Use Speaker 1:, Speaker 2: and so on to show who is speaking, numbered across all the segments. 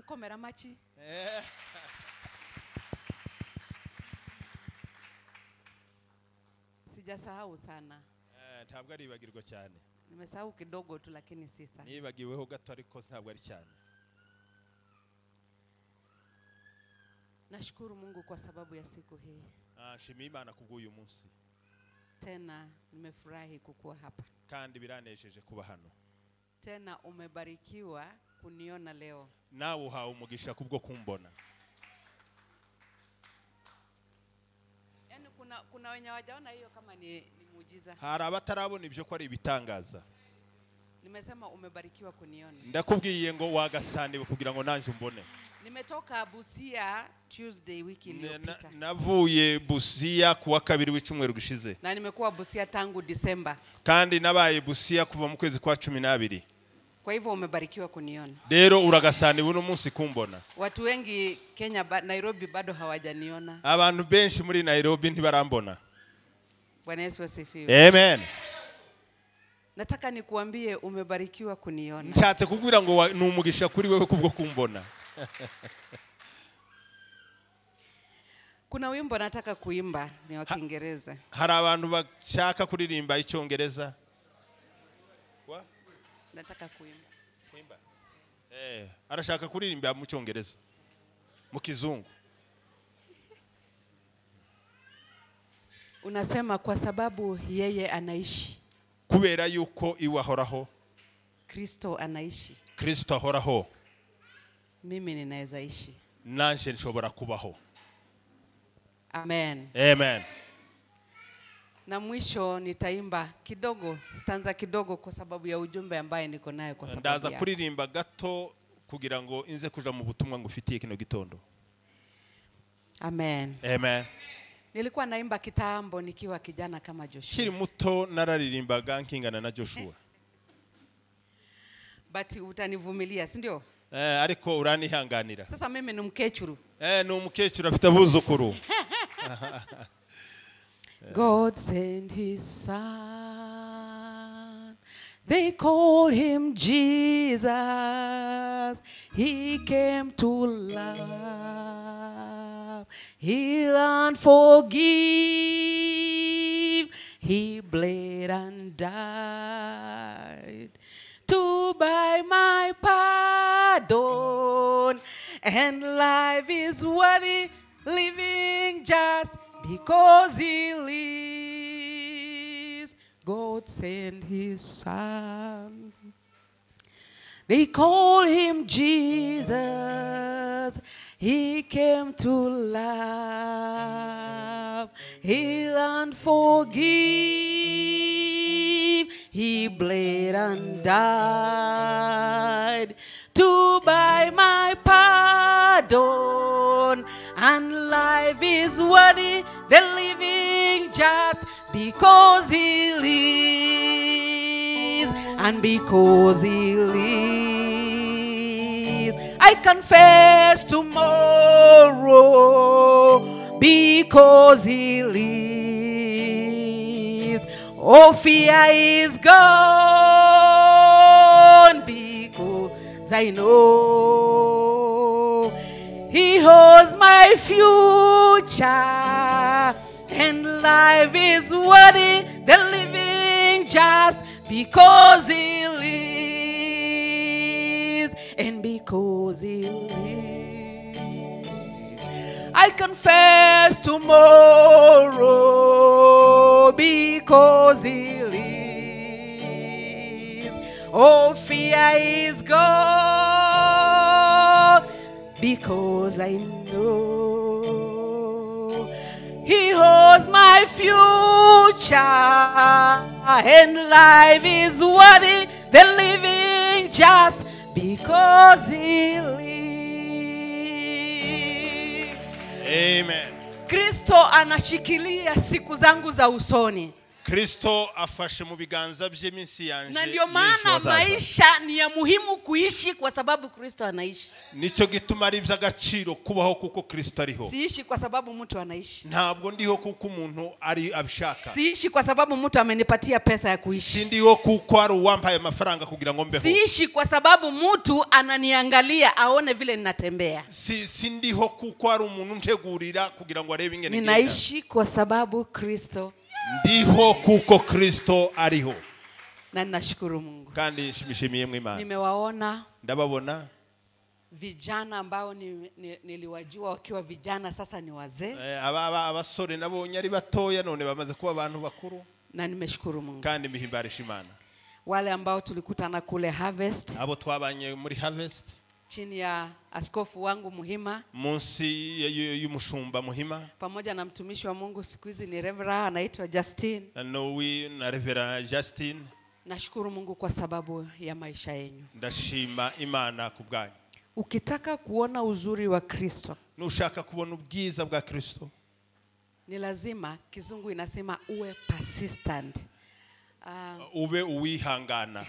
Speaker 1: Mumukomera amaki. Sijasahau sana.
Speaker 2: Ntabwo aribagirwa cyane.
Speaker 1: Nimesahau kidogo tu lakini si sana.
Speaker 2: Nibagiweho gato ariko ntabwo ari cyane.
Speaker 1: Nashukuru Mungu kwa sababu ya siku hii.
Speaker 2: Nshimiye Imana kubw'uyu munsi.
Speaker 1: Tena nimefurahi kukuwa hapa.
Speaker 2: Kandi biranejeje kuba hano.
Speaker 1: Tena umebarikiwa kuniona leo.
Speaker 2: Nawe uhawe umugisha kubwo kumbona.
Speaker 1: Yaani kuna wenye hawajaona hiyo kama ni muujiza.
Speaker 2: Hari abatarabona ibyo ko ari ibitangaza.
Speaker 1: Nimesema umebarikiwa kuniona.
Speaker 2: Ndakubwiye ngo wagasaniwe kugira ngo nanje umbone.
Speaker 1: Nimetoka Busia Tuesday wiki iliyopita.
Speaker 2: Navuye Busia kuwa kabiri w'icyumweru gishize.
Speaker 1: Na nimekuwa Busia tangu Disemba.
Speaker 2: Kandi nabaye Busia kuva mu kwezi kwa 12.
Speaker 1: Kwa hivyo umebarikiwa kuniona.
Speaker 2: Rero uragasaniwe uno munsi kumbona.
Speaker 1: Watu wengi Kenya Nairobi bado hawajaniona.
Speaker 2: Abantu benshi muri Nairobi ntibarambona.
Speaker 1: Bwana Yesu asifiwe.
Speaker 2: Amen.
Speaker 1: Nataka nikuambie umebarikiwa kuniona.
Speaker 2: Nshatse kukubwira ngo ni umugisha kuri wewe kubwo kumbona.
Speaker 1: Kuna wimbo nataka kuimba ni wa Kiingereza.
Speaker 2: Hari abantu bashaka kuririmba icyongereza? Wa?
Speaker 1: Nataka kuimba.
Speaker 2: Kuimba? Arashaka kuririmba mu cyongereza. Mu kizungu.
Speaker 1: Unasema kwa sababu yeye anaishi.
Speaker 2: Kubera yuko iwe ahoraho.
Speaker 1: Kristo anaishi.
Speaker 2: Kristo ahoraho.
Speaker 1: Mimi ninaweza ishi.
Speaker 2: Nanje nshobora kubaho.
Speaker 1: Amen.
Speaker 2: Amen.
Speaker 1: Na mwisho nitaimba kidogo, stanza kidogo kwa sababu ya ujumbe ambaye niko nayo kwa sababu.
Speaker 2: Ndaza kuririmba gato kugira ngo inze kuja mu butumwa ngufitiye kino gitondo.
Speaker 1: Amen.
Speaker 2: Amen.
Speaker 1: Nilikuwa naimba kitambo nikiwa kijana kama Joshua.
Speaker 2: Kiri muto nararirimbaga nkingana na Joshua.
Speaker 1: But utanivumilia, si ndio?
Speaker 2: Ariko uranihanganira.
Speaker 1: Sasa mimi ni mkechuru.
Speaker 2: Ni umukecuru afite abuzukuru.
Speaker 1: God sent his son. They call him Jesus. He came to love, heal and forgive. He bled and died to buy my pardon. And life is worthy living just because he lives. God sent his son. They call him Jesus. He came to love, heal and forgive. He bled and died to buy my pardon. And life is worthy the living just because he lives. And because he lives, I confess tomorrow because he lives. Oh, fear is gone because I know he holds my future, and life is worthy the living just because he lives. And because he lives, I confess tomorrow because he lives. Oh, fear is gone because I know he holds my future, and life is worthy the living just because he lives.
Speaker 2: Amen.
Speaker 1: Kristo anashikilia siku zangu za usoni.
Speaker 2: Kristo afashe mu biganza bye iminsi yanje.
Speaker 1: Na ndio maana maisha ni ya muhimu kuishi kwa sababu Kristo anaishi.
Speaker 2: Nicyo gituma ari iby'agaciro kubaho kuko Kristo ariho.
Speaker 1: Siishi kwa sababu mtu anaishi.
Speaker 2: Ntabwo ndiho kuko umuntu ari abishaka.
Speaker 1: Siishi kwa sababu mtu amenipatia pesa ya kuishi.
Speaker 2: Sindiho kuko ari uwampaye amafaranga kugira ngo mbeho.
Speaker 1: Siishi kwa sababu mtu ananiangalia aone vile ninatembea.
Speaker 2: Sindiho kuko ari umuntu ntegurira kugira ngo arebe ingene ngenda.
Speaker 1: Ninaishi kwa sababu Kristo.
Speaker 2: Ndiho kuko Kristo ariho.
Speaker 1: Na ninashukuru Mungu.
Speaker 2: Kandi nshimishimiye mu Imana.
Speaker 1: Nimewaona.
Speaker 2: Ndababona
Speaker 1: vijana ambao niliwajua wakiwa vijana sasa ni wazee.
Speaker 2: Abasore nabonye ari batoya none bamaze kuba abantu bakuru.
Speaker 1: Na nimeshukuru Mungu.
Speaker 2: Kandi mihimbarisha Imana.
Speaker 1: Wale ambao tulikutana kule Harvest.
Speaker 2: Abo twabanye muri Harvest.
Speaker 1: Chini ya askofu wangu Muhima.
Speaker 2: Munsi y'umushumba Muhima.
Speaker 1: Pamoja na mtumishi wa Mungu siku hizi ni Reverend anaitwa Justin.
Speaker 2: Na Reverend Justin.
Speaker 1: Nashukuru Mungu kwa sababu ya maisha yenu.
Speaker 2: Ndashima Imana kubwanyu.
Speaker 1: Ukitaka kuona uzuri wa Kristo.
Speaker 2: Nushaka kubona ubwiza bwa Kristo.
Speaker 1: Ni lazima, kizungu inasema uwe persistent.
Speaker 2: Ube uwihangana.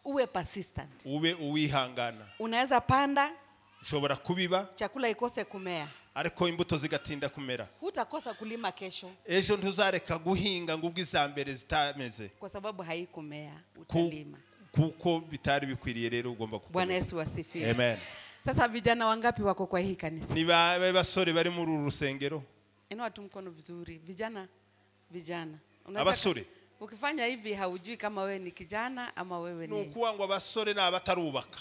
Speaker 1: Uwe persistent.
Speaker 2: Ube uwihangana.
Speaker 1: Unaweza panda,
Speaker 2: ushobora kubiba,
Speaker 1: chakula ikose kumea.
Speaker 2: Ariko imbuto zigatinda kumera.
Speaker 1: Hutakosa kulima kesho.
Speaker 2: Ejo ntuzareka guhinga ngo ubwizambere zitameze.
Speaker 1: Kwa sababu haikumea, utalima.
Speaker 2: Kuko bitari bikwiriye rero ugomba kukomeza.
Speaker 1: Bwana Yesu asifiwe.
Speaker 2: Amen.
Speaker 1: Sasa vijana wangapi wako kwa hii kanisa?
Speaker 2: Ni basore bari muri uru rusengero.
Speaker 1: Inua tu mkono vizuri. Vijana, vijana.
Speaker 2: Abasore.
Speaker 1: Ukifanya hivi haujui kama wewe ni kijana ama wewe ni.
Speaker 2: Nukuwa ngo abasore n'abatarubaka.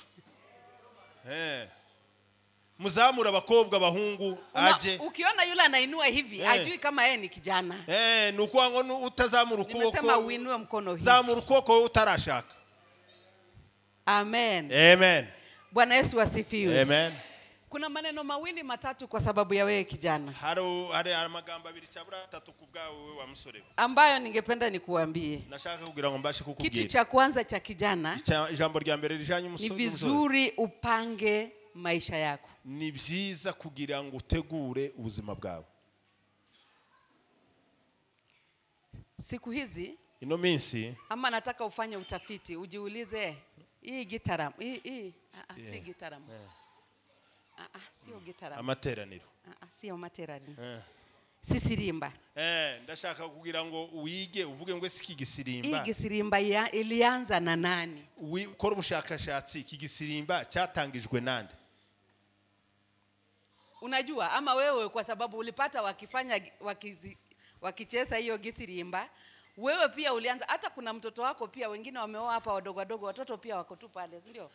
Speaker 2: Muzamura abakobwa abahungu aje.
Speaker 1: Ukiona yule anainua hivi, hajui kama yeye ni kijana.
Speaker 2: Nukuwa ngo utazamura ukuboko.
Speaker 1: Nimesema uinue mkono hivi.
Speaker 2: Zamura ukuboko utarashaka.
Speaker 1: Amen.
Speaker 2: Amen.
Speaker 1: Bwana Yesu asifiwe.
Speaker 2: Amen.
Speaker 1: Kuna maneno mawili matatu kwa sababu ya wewe kijana.
Speaker 2: Hari amagambo abiri cyabura atatu kubwawe wa musore.
Speaker 1: Ambayo ningependa nikuambie.
Speaker 2: Nashaka kugira ngo mbashe kukubwira.
Speaker 1: Kitu cha kwanza cha kijana.
Speaker 2: Ijambo rya mbere rijanye umusore.
Speaker 1: Ni vizuri upange maisha yako.
Speaker 2: Ni byiza kugira ngo utegure ubuzima bwawe.
Speaker 1: Siku hizi
Speaker 2: ino minsi
Speaker 1: ama nataka ufanye utafiti ujiulize hii gitaram hii si gitaram. Sio gitaram.
Speaker 2: Amateraniro.
Speaker 1: Sio materaniro. Sisirimba.
Speaker 2: Ndashaka kugira ngo uwige uvuge ngo ese iki gisirimba.
Speaker 1: Hii gisirimba ilianza na nani?
Speaker 2: Ukora ubushakashatsi iki gisirimba cyatangijwe nande?
Speaker 1: Unajua ama wewe kwa sababu ulipata wakifanya wakicheza hiyo gisirimba, wewe pia ulianza. Hata kuna mtoto wako pia wengine wameoa hapa wadogo wadogo, watoto pia wako tu pale, si ndio?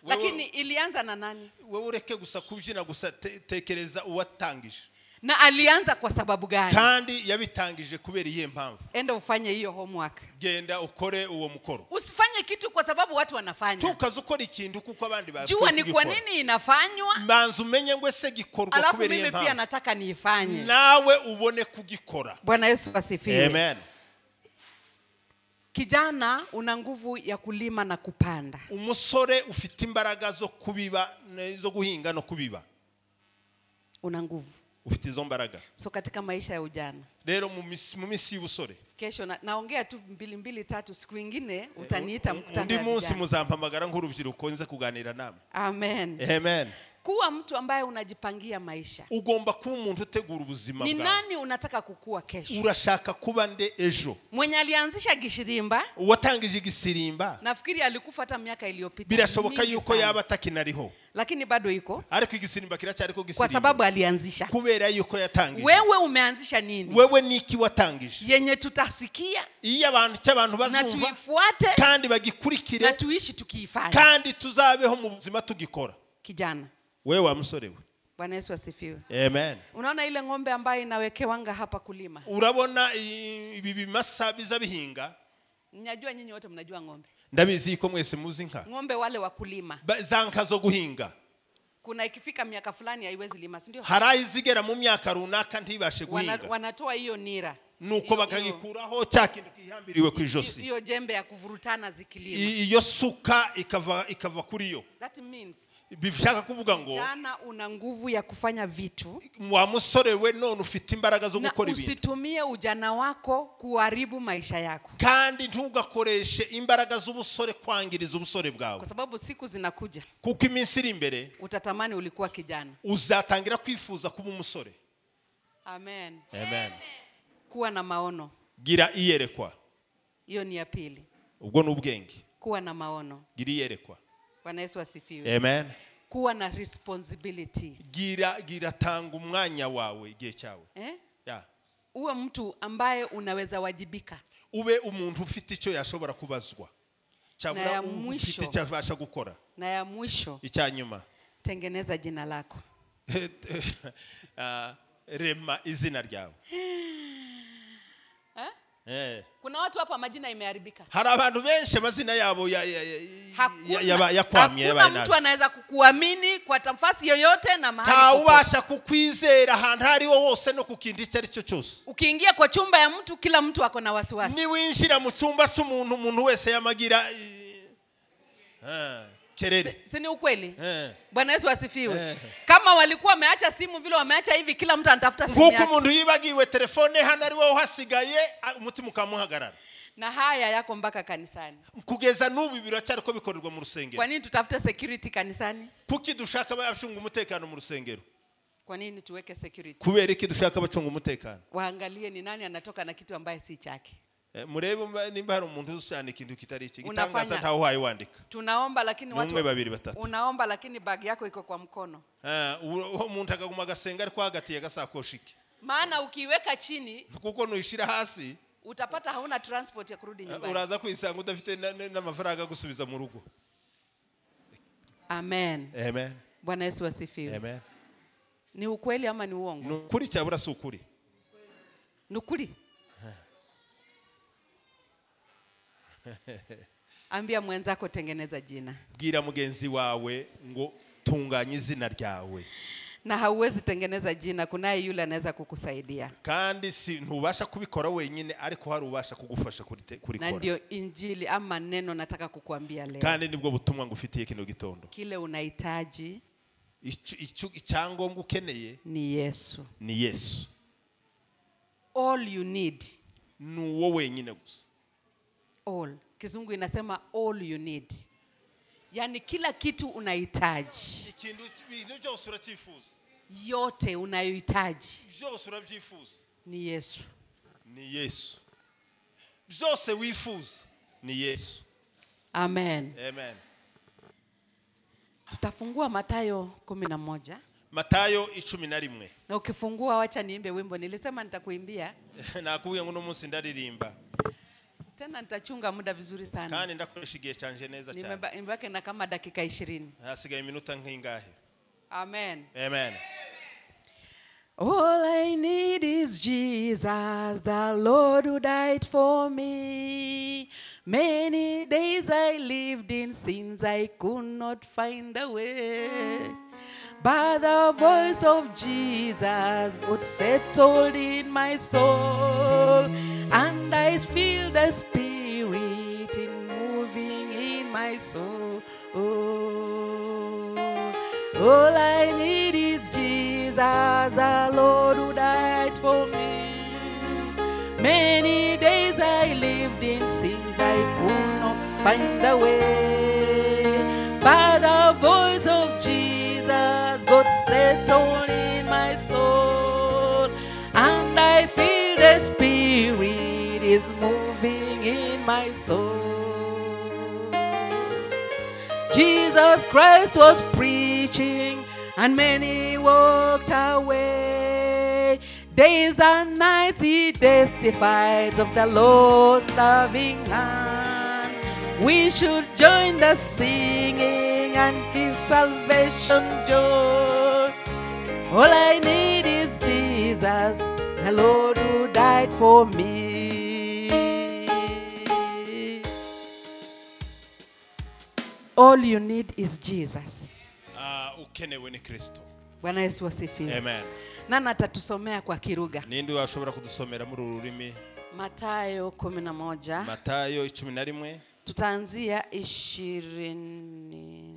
Speaker 1: Lakini ilianza na nani?
Speaker 2: Wewe ureke gusa kubyina gusa, tekereza uwatangije.
Speaker 1: Na alianza kwa sababu gani?
Speaker 2: Kandi yabitangije kubera iyihe mpamvu?
Speaker 1: Enda ufanye hiyo homework.
Speaker 2: Genda ukore uwo mukoro.
Speaker 1: Usifanye kitu kwa sababu watu wanafanya.
Speaker 2: Tukaza ukora ikintu kuko abandi bakora.
Speaker 1: Jua ni kwa nini inafanywa?
Speaker 2: Manzu umenye ngo ese gikorwa kubera iyihe mpamvu.
Speaker 1: Alafu mimi pia nataka niifanye.
Speaker 2: Nawe ubone kugikora.
Speaker 1: Bwana Yesu asifiwe.
Speaker 2: Amen.
Speaker 1: Kijana una nguvu ya kulima na kupanda.
Speaker 2: Umusore ufite imbaraga zo kubiba, zo guhinga no kubiba.
Speaker 1: Una nguvu.
Speaker 2: Ufite izo mbaraga.
Speaker 1: So katika maisha ya ujana.
Speaker 2: Rero mu misi y'ubusore.
Speaker 1: Kesho naongea tu 2 2 3 siku nyingine utaniita mkutano.
Speaker 2: Undi munsi muzampamagara nk'urubyiruko nze kuganira namwe.
Speaker 1: Amen.
Speaker 2: Amen.
Speaker 1: Kuwa mtu ambaye unajipangia maisha.
Speaker 2: Ugomba kuba umuntu utegura ubuzima
Speaker 1: Ni
Speaker 2: bwawe.
Speaker 1: nani unataka kukua kesho?
Speaker 2: Urashaka kuba nde ejo?
Speaker 1: Mwenye alianzisha gisirimba,
Speaker 2: uwatangije gisirimba,
Speaker 1: nafikiri alikufa hata miaka iliyopita.
Speaker 2: Birashoboka yuko yaba atakinariho.
Speaker 1: Lakini bado iko.
Speaker 2: Ariko igisirimba kiracyariko gisirimba.
Speaker 1: Kwa sababu alianzisha.
Speaker 2: Kubera yuko yatangije.
Speaker 1: Wewe umeanzisha nini?
Speaker 2: Wewe niki watangije?
Speaker 1: Yenye tutasikia.
Speaker 2: Iyo abantu cy'abantu bazumva.
Speaker 1: Na tuifuate.
Speaker 2: Kandi bagikurikire.
Speaker 1: Na tuishi tukiifanya.
Speaker 2: Kandi tuzabeho mu buzima tugikora.
Speaker 1: Kijana.
Speaker 2: Wewe wa musore we.
Speaker 1: Bwana Yesu asifiwe.
Speaker 2: Amen.
Speaker 1: Unaona ile ng'ombe ambayo inawekewanga hapa kulima?
Speaker 2: Urabona ibi bimasa biza bihinga?
Speaker 1: Ninajua nyinyi wote mnajua ng'ombe.
Speaker 2: Ndabizi ko mwese muzi inka.
Speaker 1: Ng'ombe wale wa kulima.
Speaker 2: Za nka zo guhinga.
Speaker 1: Kuna ikifika miaka fulani haiwezi lima, si ndio?
Speaker 2: Harayi zigera mu myaka runaka ntibashe guhinga.
Speaker 1: Wanatoa hiyo nira.
Speaker 2: Nuko bakagikuraho cya kintu kihambiriwe ku ijosi.
Speaker 1: Hiyo jembe ya kuvurutana zikilima.
Speaker 2: Iyo suka ikava kuri yo.
Speaker 1: That means
Speaker 2: bishaka kuvuga ngo
Speaker 1: jana una nguvu ya kufanya vitu.
Speaker 2: Wa musore we none ufite imbaraga zo gukora ibintu.
Speaker 1: Usitumie ujana wako kuharibu maisha yako.
Speaker 2: Kandi ntugakoreshe imbaraga z'ubusore kwangiriza ubusore bwawe.
Speaker 1: Kwa sababu siku zinakuja.
Speaker 2: Kuko iminsi iri imbere
Speaker 1: utatamani ulikuwa kijana.
Speaker 2: Uzatangira kwifuza kuba umusore.
Speaker 1: Amen.
Speaker 2: Amen.
Speaker 1: Kuwa na maono.
Speaker 2: Gira iyerekwa.
Speaker 1: Hiyo ni ya pili.
Speaker 2: Ubwo n'ubwenge.
Speaker 1: Kuwa na maono.
Speaker 2: Gira iyerekwa.
Speaker 1: Bwana Yesu asifiwe.
Speaker 2: Amen.
Speaker 1: Kuwa na responsibility.
Speaker 2: Gira tanga umwanya wawe igihe cyawe. Yeah.
Speaker 1: Uwe mtu ambaye unaweza wajibika.
Speaker 2: Ube umuntu ufite icyo yashobora kubazwa. Cyabura ufite icyo abasha gukora.
Speaker 1: Na ya mwisho.
Speaker 2: Icyanyuma.
Speaker 1: Tengeneza jina lako.
Speaker 2: Rema izina ryawe.
Speaker 1: Kuna watu hapa majina imeharibika.
Speaker 2: Hari abantu benshi amazina yabo yakwamye yabaye nabi.
Speaker 1: Hakuna mtu anaweza kukuamini kwa nafasi yoyote na mahali popote.
Speaker 2: Ntawubasha kukwizera ahantu ari hose no kukindi icyo ari cyo cyose.
Speaker 1: Ukiingia kwa chumba ya mtu kila mtu ako na wasiwasi.
Speaker 2: Niwinjira mu cyumba cy'umuntu umuntu wese yamagira kerere.
Speaker 1: Si ni ukweli? Bwana Yesu asifiwe. Kama walikuwa wameacha simu vile wameacha hivi kila mtu anatafuta simu yake.
Speaker 2: Nkuko umuntu yibagiwe telefone hano ari wowe hasigaye umutima ukamuhagarara.
Speaker 1: Na haya yako mpaka kanisani.
Speaker 2: Kugeza n'ubu biracyari ko bikorerwa mu rusengero.
Speaker 1: Kwa nini tutafute security kanisani?
Speaker 2: Kuki dushaka abacunga umutekano mu rusengero?
Speaker 1: Kwa nini tuweke security?
Speaker 2: Kubera iki dushaka abacunga umutekano?
Speaker 1: Waangalie ni nani anatoka na kitu ambaye si chake.
Speaker 2: Murebe nimba hari umuntu ushana ikintu kitari iki gitangaza ntaho uhaye wandika.
Speaker 1: Tunaomba lakini watu
Speaker 2: umwe babiri batatu.
Speaker 1: Unaomba lakini bag yako iko kwa mkono.
Speaker 2: Umuntu akaguma agasenga ariko hagatiye gasakoshike.
Speaker 1: Maana ukiweka chini
Speaker 2: kuko nuishira hasi
Speaker 1: utapata hauna transport ya kurudi nyumbani.
Speaker 2: Uraza kwisanga udafite n'amafaranga gusubiza mu rugo.
Speaker 1: Amen.
Speaker 2: Amen.
Speaker 1: Bwana Yesu asifiwe.
Speaker 2: Amen.
Speaker 1: Ni ukweli ama ni uongo?
Speaker 2: Ni ukuri cyabura si ukuri.
Speaker 1: Ni ukuri. Ambia mwenzako tengeneza jina.
Speaker 2: Bwira mugenzi wawe ngo tunganya izina ryawe.
Speaker 1: Na hauwezi tengeneza jina, kunaye yule anaweza kukusaidia.
Speaker 2: Kandi si ntubasha kubikora wenyine ariko hari ubasha kugufasha kurikora.
Speaker 1: Na ndio injili ama neno nataka kukuambia leo.
Speaker 2: Kandi nibwo butumwa ngufitiye kino gitondo.
Speaker 1: Kile unahitaji
Speaker 2: icyangombwa ukeneye
Speaker 1: ni Yesu.
Speaker 2: Ni Yesu.
Speaker 1: All you need.
Speaker 2: Nuwo wenyine gusa.
Speaker 1: All. Kizungu inasema all you need. Yani kila kitu unahitaji.
Speaker 2: Ikintu byose uracyifuza.
Speaker 1: Yote unayohitaji.
Speaker 2: Byose urabyifuza.
Speaker 1: Ni Yesu.
Speaker 2: Ni Yesu. Byose wifuza ni Yesu.
Speaker 1: Amen.
Speaker 2: Amen.
Speaker 1: Tutafungua Mathayo 11.
Speaker 2: Mathayo 11.
Speaker 1: Na ukifungua wacha niimbe wimbo. Nilisema nitakuimbia.
Speaker 2: Nakubwiye ngo no munsi ndaririmba.
Speaker 1: Tena nitachunga muda vizuri sana.
Speaker 2: Kandi ndakoresha igihe canje neza cyane.
Speaker 1: Nimebaki na kama dakika 20.
Speaker 2: Hasigaye iminota nkingahe.
Speaker 1: Amen.
Speaker 2: Amen.
Speaker 1: All I need is Jesus, the Lord who died for me. Many days I lived in sins, I could not find the way. But the voice of Jesus would settle in my soul, and I feel the Spirit in moving in my soul. Oh, all I need is Jesus, the Lord who died for me. Many days I lived in sins, I could not find the way. But the voice of Jesus got settled in my soul, and I feel the Spirit is moving in my soul. Jesus Christ was preaching, and many walked away. Days and nights he testified of the Lord's loving hand. We should join the singing and give salvation joy. All I need is Jesus, the Lord who died for me. All you need is Jesus.
Speaker 2: Ukenewe ni Kristo.
Speaker 1: Bwana Yesu asifiwe.
Speaker 2: Amen.
Speaker 1: Nani atatusomea kwa Kiruga?
Speaker 2: Ninde washobora kudusomera muri uru rurimi?
Speaker 1: Mathayo 11.
Speaker 2: Mathayo 11.
Speaker 1: Tutaanzia 20.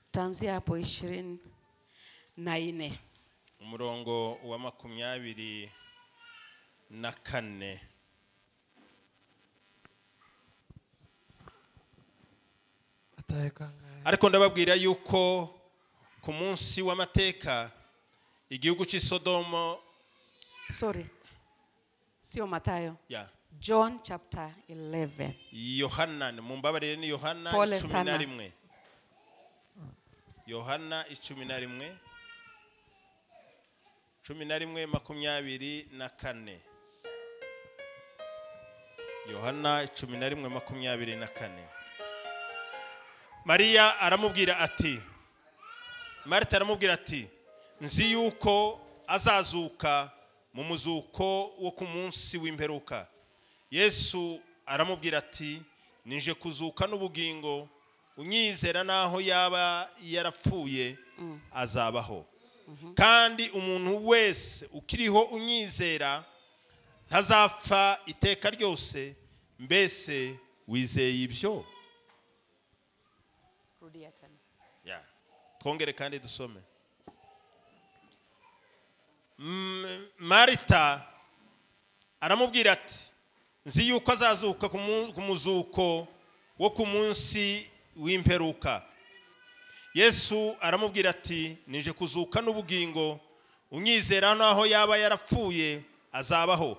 Speaker 1: Tutaanzia hapo 24.
Speaker 2: Umurongo wa 24. Ariko ndababwira yuko ku munsi w'amateka igihugu cy'i Sodomo.
Speaker 1: Sorry. Sio Mathayo.
Speaker 2: Yeah.
Speaker 1: John chapter 11.
Speaker 2: Yohana, mumbabarire, ni Yohana 11. Yohana 11. 11:24. Yohana 11:24. Maria aramubwira ati, Marita aramubwira ati, nzi yuko azazuka mu muzuko wo ku munsi w'imperuka. Yesu aramubwira ati, nije kuzuka n'ubugingo, unyizera naho yaba yarapfuye azabaho. Kandi umuntu wese ukiriho unyizera ntazapfa iteka ryose. Mbese wizeye ibyo?
Speaker 1: Rudia tena.
Speaker 2: Yeah. Twongere kandi dusome. Marita aramubwira ati, nzi yuko azazuka ku muzuko wo ku munsi w'imperuka. Yesu aramubwira ati, nije kuzuka n'ubugingo, unyizera naho yaba yarapfuye azabaho.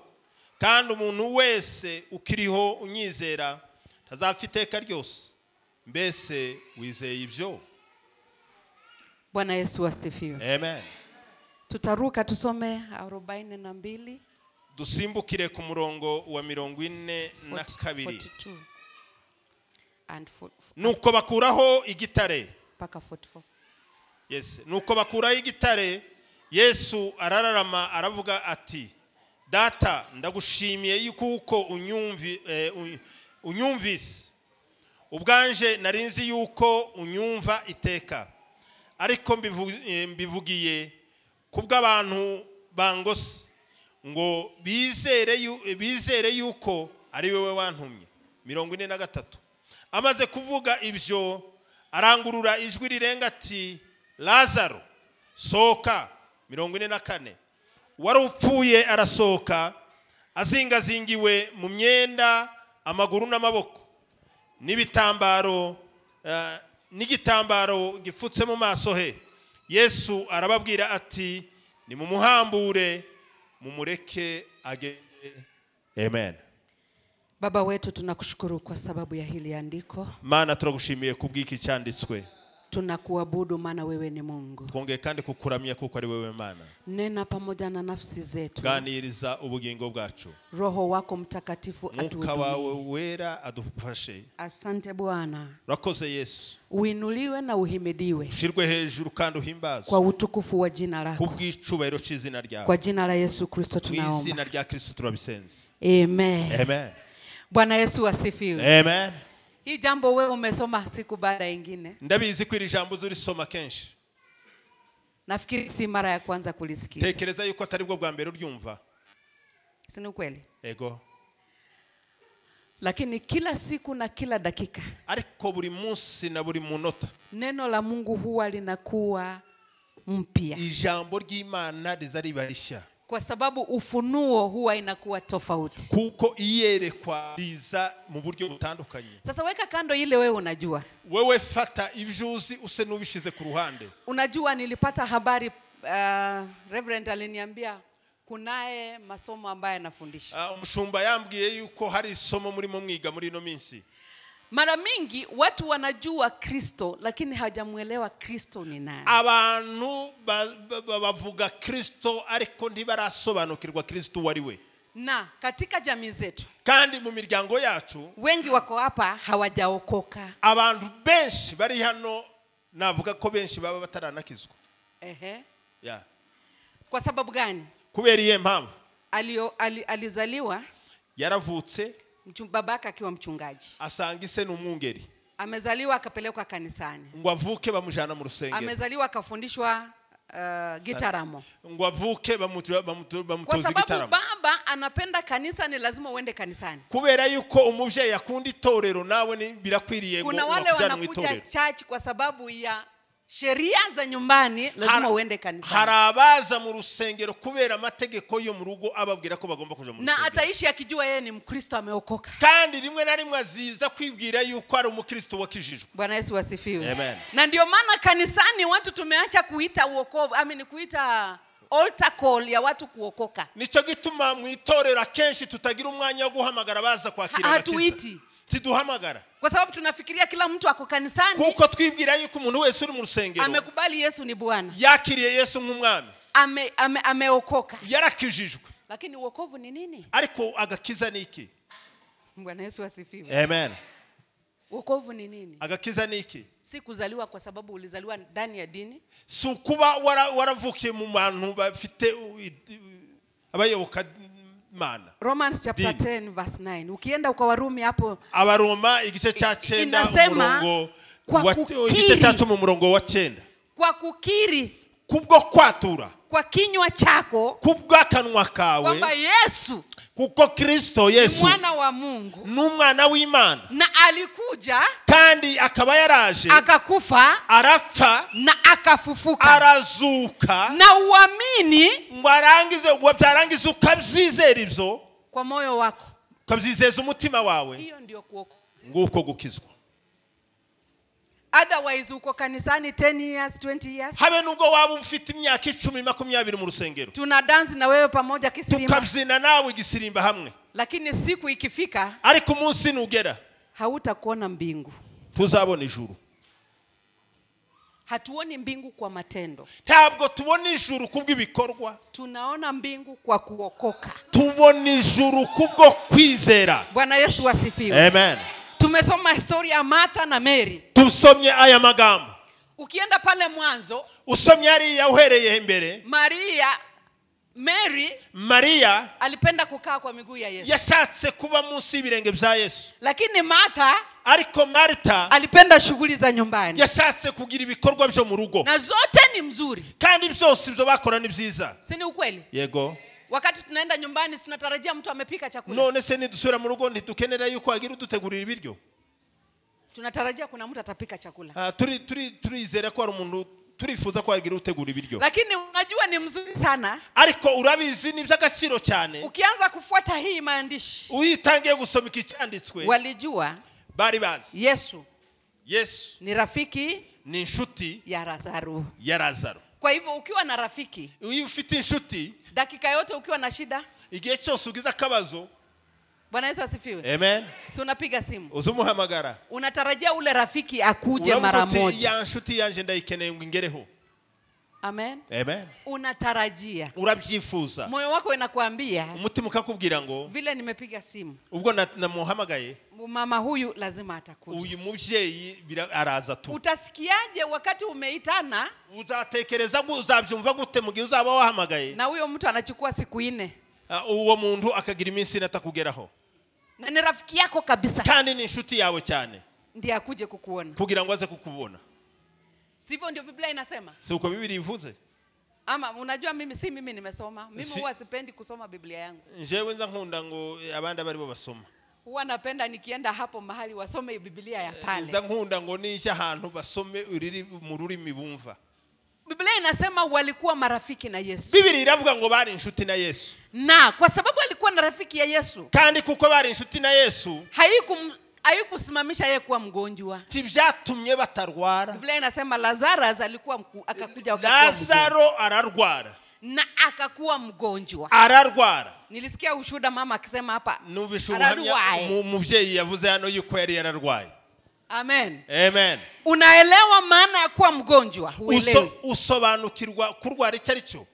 Speaker 2: Kandi umuntu wese ukiriho unyizera ntazapfa iteka ryose. Mbese wizeye ibyo?
Speaker 1: Bwana Yesu asifiwe.
Speaker 2: Amen.
Speaker 1: Tutaruka tusome 42.
Speaker 2: Dusimbukire ku murongo wa 42.
Speaker 1: And
Speaker 2: nuko bakuraho igitare
Speaker 1: paka 44.
Speaker 2: Yes, nuko bakuraho igitare, Yesu arararama aravuga ati, Data ndagushimiye yuko unyumvise. Ubwanje narinzi yuko unyumva iteka, ariko mbivugiye kubw'abantu bangose ngo bizere yuko ari wewe wantumye. 43. Amaze kuvuga ibyo arangurura ijwi rirenga ati, Lazaro sohoka. 44. Wari upfuye arasohoka, azingazingiwe mu myenda amaguru n'amaboko n'ibitambaro n'igitambaro gifutse mu maso he. Yesu arababwira ati, nimumuhambure mumureke agende. Amen.
Speaker 1: Baba wetu, tunakushukuru kwa sababu ya hili andiko.
Speaker 2: Mana turagushimiye kubw'iki cyanditswe.
Speaker 1: Tunakuabudu maana wewe ni Mungu.
Speaker 2: Twongeye kandi kukuramya kuko ari wewe Mana.
Speaker 1: Nena pamoja na nafsi zetu.
Speaker 2: Ganiriza ubugingo bwacu.
Speaker 1: Roho wako Mtakatifu atuhudumie.
Speaker 2: Mwuka wawe wera adufashe.
Speaker 1: Asante Bwana.
Speaker 2: Urakoze Yesu.
Speaker 1: Uinuliwe na uhimidiwe.
Speaker 2: Ushirwe hejuru kandi uhimbazwe.
Speaker 1: Kwa utukufu wa jina lako.
Speaker 2: Kubw'icubahiro c'izina ryawe.
Speaker 1: Kwa jina la Yesu Kristo tunaomba.
Speaker 2: Mu izina rya Kristo turabisenze.
Speaker 1: Amen.
Speaker 2: Amen.
Speaker 1: Bwana Yesu asifiwe.
Speaker 2: Amen.
Speaker 1: Hii jambo wewe umesoma siku baada nyingine.
Speaker 2: Ndabizi ko iri jambo uzorisoma kenshi.
Speaker 1: Nafikiri si mara ya kwanza kulisikia.
Speaker 2: Tekereza yuko atari bwo bwa mbere uryumva.
Speaker 1: Si ni kweli?
Speaker 2: Ego.
Speaker 1: Lakini kila siku na kila dakika,
Speaker 2: ariko buri munsi na buri munota,
Speaker 1: neno la Mungu huwa linakuwa mpya.
Speaker 2: Ijambo ry'Imana riza riba rishya.
Speaker 1: Kwa sababu ufunuo huwa inakuwa tofauti.
Speaker 2: Kuko iyerekwa riza mu buryo butandukanye.
Speaker 1: Sasa weka kando ile wewe unajua.
Speaker 2: Wewe fata ivyuzi use nubishize ku ruhande.
Speaker 1: Unajua nilipata habari, Reverend aliniambia kunaye masomo ambaye anafundisha.
Speaker 2: Umushumba yambwiye yuko hari isomo murimo mwiga muri ino minsi.
Speaker 1: Mara mingi watu wanajua Kristo lakini hawajamuelewa Kristo ni nani.
Speaker 2: Abantu bavuga Kristo ariko ntibarasobanukirwa Kristo wari we.
Speaker 1: Na katika jamii zetu,
Speaker 2: kandi mu miryango yacu,
Speaker 1: wengi wako hapa hawajaokoka.
Speaker 2: Abantu benshi bari hano navuga ko benshi baba bataranakizwa.
Speaker 1: Ehe.
Speaker 2: Yeah.
Speaker 1: Kwa sababu gani?
Speaker 2: Kubera iyihe mpamvu?
Speaker 1: Alizaliwa,
Speaker 2: yaravutse,
Speaker 1: Babaka akiwa mchungaji.
Speaker 2: Asanga ise ni umwungeri.
Speaker 1: Amezaliwa akapelekwa kanisani.
Speaker 2: Ngo avuke bamujana mu rusengero.
Speaker 1: Amezaliwa akafundishwa gitaramo.
Speaker 2: Ngo avuke bamutoza
Speaker 1: Kwa sababu
Speaker 2: gitaramo.
Speaker 1: Baba anapenda kanisa, ni lazima uende kanisani.
Speaker 2: Kubera yuko umuvyeyi akunda itorero nawe ni birakwiriye ngo
Speaker 1: Kuna wale
Speaker 2: wakujana mu
Speaker 1: wanakuja
Speaker 2: itorero.
Speaker 1: church kwa sababu ya sheria za nyumbani, lazima uende kanisani.
Speaker 2: Hari abaza mu rusengero kubera amategeko yo mu rugo ababwira ko bagomba kuja mu
Speaker 1: Na
Speaker 2: rusengero.
Speaker 1: ataishi akijua yeye ni Mkristo ameokoka.
Speaker 2: Kandi rimwe na rimwe aziza kwibwira yuko ari umukristo wakijijwe.
Speaker 1: Bwana Yesu asifiwe.
Speaker 2: Amen.
Speaker 1: Na ndio maana kanisani watu tumeacha kuita uokovu, I mean kuita altar call ya watu kuokoka.
Speaker 2: Nico gituma mu itorero akenshi tutagira umwanya wo guhamagara baza kwakira agakiza.
Speaker 1: Hatuiti.
Speaker 2: Tiduhamagara.
Speaker 1: Kwa sababu tunafikiria kila mtu ako kanisani.
Speaker 2: Kuko twibwira yuko umuntu wese uri mu rusengero
Speaker 1: amekubali Yesu ni Bwana.
Speaker 2: Yakiriye Yesu nk'umwami.
Speaker 1: Ameokoka.
Speaker 2: Yarakijijwe.
Speaker 1: Lakini uokovu ni nini?
Speaker 2: Ariko agakiza ni iki?
Speaker 1: Bwana Yesu asifiwe.
Speaker 2: Amen.
Speaker 1: Wokovu ni nini?
Speaker 2: Agakiza ni iki?
Speaker 1: Si kuzaliwa kwa sababu ulizaliwa ndani ya dini.
Speaker 2: Si kuba waravukiye mu bantu bafite abayoboka Mana.
Speaker 1: Romans chapter 10 verse 9. Ukienda kwa Warumi hapo,
Speaker 2: Abaroma igice cha 9
Speaker 1: inasema
Speaker 2: umurongo
Speaker 1: kwa
Speaker 2: igice cha
Speaker 1: kukiri,
Speaker 2: 10 umurongo wa 9.
Speaker 1: Kwa kukiri
Speaker 2: kubwo kwatura
Speaker 1: kwa kinywa chako
Speaker 2: kubw'akanwa kawe
Speaker 1: kwamba Yesu
Speaker 2: kuko Kristo Yesu
Speaker 1: mwana wa Mungu
Speaker 2: n'umwana w'Imana
Speaker 1: na alikuja
Speaker 2: kandi akaba yaraje
Speaker 1: akakufa
Speaker 2: arapfa
Speaker 1: na akafufuka
Speaker 2: arazuka
Speaker 1: na uamini
Speaker 2: ngo arangize ngo byarangize ukabyizera ibyo
Speaker 1: kwa moyo wako
Speaker 2: ukabyizeza umutima wawe.
Speaker 1: Hiyo ndio kuokoka.
Speaker 2: Nguko gukizwa.
Speaker 1: Otherwise uko kanisani 10 years 20 years.
Speaker 2: Habe nubwo waba ufite imyaka 10 20 mu rusengero.
Speaker 1: Tuna dance na wewe pamoja kisirimba.
Speaker 2: Tukabyina nawe igisirimba hamwe.
Speaker 1: Lakini siku ikifika
Speaker 2: ariko umunsi nugera
Speaker 1: hautakuona mbingu.
Speaker 2: Tuzabona ijuru.
Speaker 1: Hatuoni mbingu kwa matendo.
Speaker 2: Ntabwo tubona ijuru kubw'ibikorwa.
Speaker 1: Tunaona mbingu kwa kuokoka.
Speaker 2: Tubona ijuru kubwo kwizera.
Speaker 1: Bwana Yesu asifiwe.
Speaker 2: Amen.
Speaker 1: Tumesoma historia ya Martha na Mary.
Speaker 2: Tusomye aya magambo.
Speaker 1: Ukienda pale mwanzo,
Speaker 2: usomye ari uhereye imbere.
Speaker 1: Mary
Speaker 2: Maria
Speaker 1: alipenda kukaa kwa miguu ya Yesu.
Speaker 2: Yashatse kuba munsi y'ibirenge bya Yesu.
Speaker 1: Lakini Martha
Speaker 2: ariko Martha
Speaker 1: alipenda shughuli za nyumbani.
Speaker 2: Yashatse kugira ibikorwa byo mu rugo.
Speaker 1: Na zote ni mzuri.
Speaker 2: Kandi byose ibyo bakora ni byiza.
Speaker 1: Si ni ukweli?
Speaker 2: Yego.
Speaker 1: Wakati tunaenda nyumbani tunatarajia mtu amepika chakula.
Speaker 2: None se nidusubira mu rugo ntitukenera yuko agira udutegurira ibiryo.
Speaker 1: Tunatarajia kuna mtu atapika chakula.
Speaker 2: Turizera ko ari umuntu turifuza ko agira utegura ibiryo.
Speaker 1: Lakini unajua ni mzuri sana.
Speaker 2: Ariko urabizi ni by'agaciro cyane.
Speaker 1: Ukianza kufuata hii maandishi.
Speaker 2: Uyitangiye gusoma iki cyanditswe.
Speaker 1: Walijua
Speaker 2: bari bazi.
Speaker 1: Yesu.
Speaker 2: Yesu
Speaker 1: ni rafiki
Speaker 2: ni inshuti
Speaker 1: ya Lazaro.
Speaker 2: Ya Lazaro.
Speaker 1: Kwa hivyo ukiwa na rafiki,
Speaker 2: iyo ufite inshuti,
Speaker 1: dakika yote ukiwa na shida,
Speaker 2: igihe cyose ugize akabazo,
Speaker 1: Bwana Yesu asifiwe.
Speaker 2: Amen.
Speaker 1: Si unapiga simu.
Speaker 2: Uzumuhamagara.
Speaker 1: Unatarajia ule rafiki akuje mara moja.
Speaker 2: Ya nshuti yanje ndayikeneye ngo ingereho.
Speaker 1: Amen.
Speaker 2: Amen.
Speaker 1: Unatarajia.
Speaker 2: Urabyifuza.
Speaker 1: Moyo wako unakuambia.
Speaker 2: Umutima ukakubwira ngo
Speaker 1: vile nimepiga simu.
Speaker 2: Ubwo namuhamagaye.
Speaker 1: Mama huyu lazima atakuja.
Speaker 2: Uyu muvyeyi araza tu.
Speaker 1: Utasikiaje wakati umeitana?
Speaker 2: Uzatekereza uzabyumva gute mu gihe uzaba wahamagaye?
Speaker 1: Na huyo mtu anachukua siku 4.
Speaker 2: Uwo muntu akagira iminsi atakugeraho.
Speaker 1: Na ni rafiki yako kabisa.
Speaker 2: Kandi ni inshuti yawe cyane.
Speaker 1: Ndiye akuje kukuona.
Speaker 2: Kugira ngo aze kukubona.
Speaker 1: Sivyo ndio Biblia inasema?
Speaker 2: Si uko Biblia ivuze?
Speaker 1: Ama unajua mimi si mimi nimesoma. Mimi huwa sipendi kusoma Biblia yangu.
Speaker 2: Njewe nza nkunda ngo abandi bari bo basoma.
Speaker 1: Huwa napenda nikienda hapo mahali wasome Biblia ya pale.
Speaker 2: Nza nkunda ngo nisha ahantu basome uriri mu rurimi bumva.
Speaker 1: Biblia inasema walikuwa marafiki na Yesu.
Speaker 2: Biblia iravuga ngo bari inshuti na Yesu.
Speaker 1: Na kwa sababu alikuwa na rafiki ya Yesu.
Speaker 2: Kandi kuko bari inshuti na Yesu,
Speaker 1: haikusimamisha yeye kuwa mgonjwa.
Speaker 2: Ntibyatumye batarwara.
Speaker 1: Biblia inasema Lazarus alikuwa akakuja wakati
Speaker 2: Lazaro ararwara.
Speaker 1: Na akakuwa mgonjwa.
Speaker 2: Ararwara.
Speaker 1: Nilisikia ushuhuda mama akisema hapa.
Speaker 2: Numvise ubuhamya mubyeyi yavuze hano yuko yari yararwaye.
Speaker 1: Amen.
Speaker 2: Amen.
Speaker 1: Unaelewa maana ya kuwa mgonjwa? Huelewi.
Speaker 2: Usobanukirwa kurwara icyo ari cyo.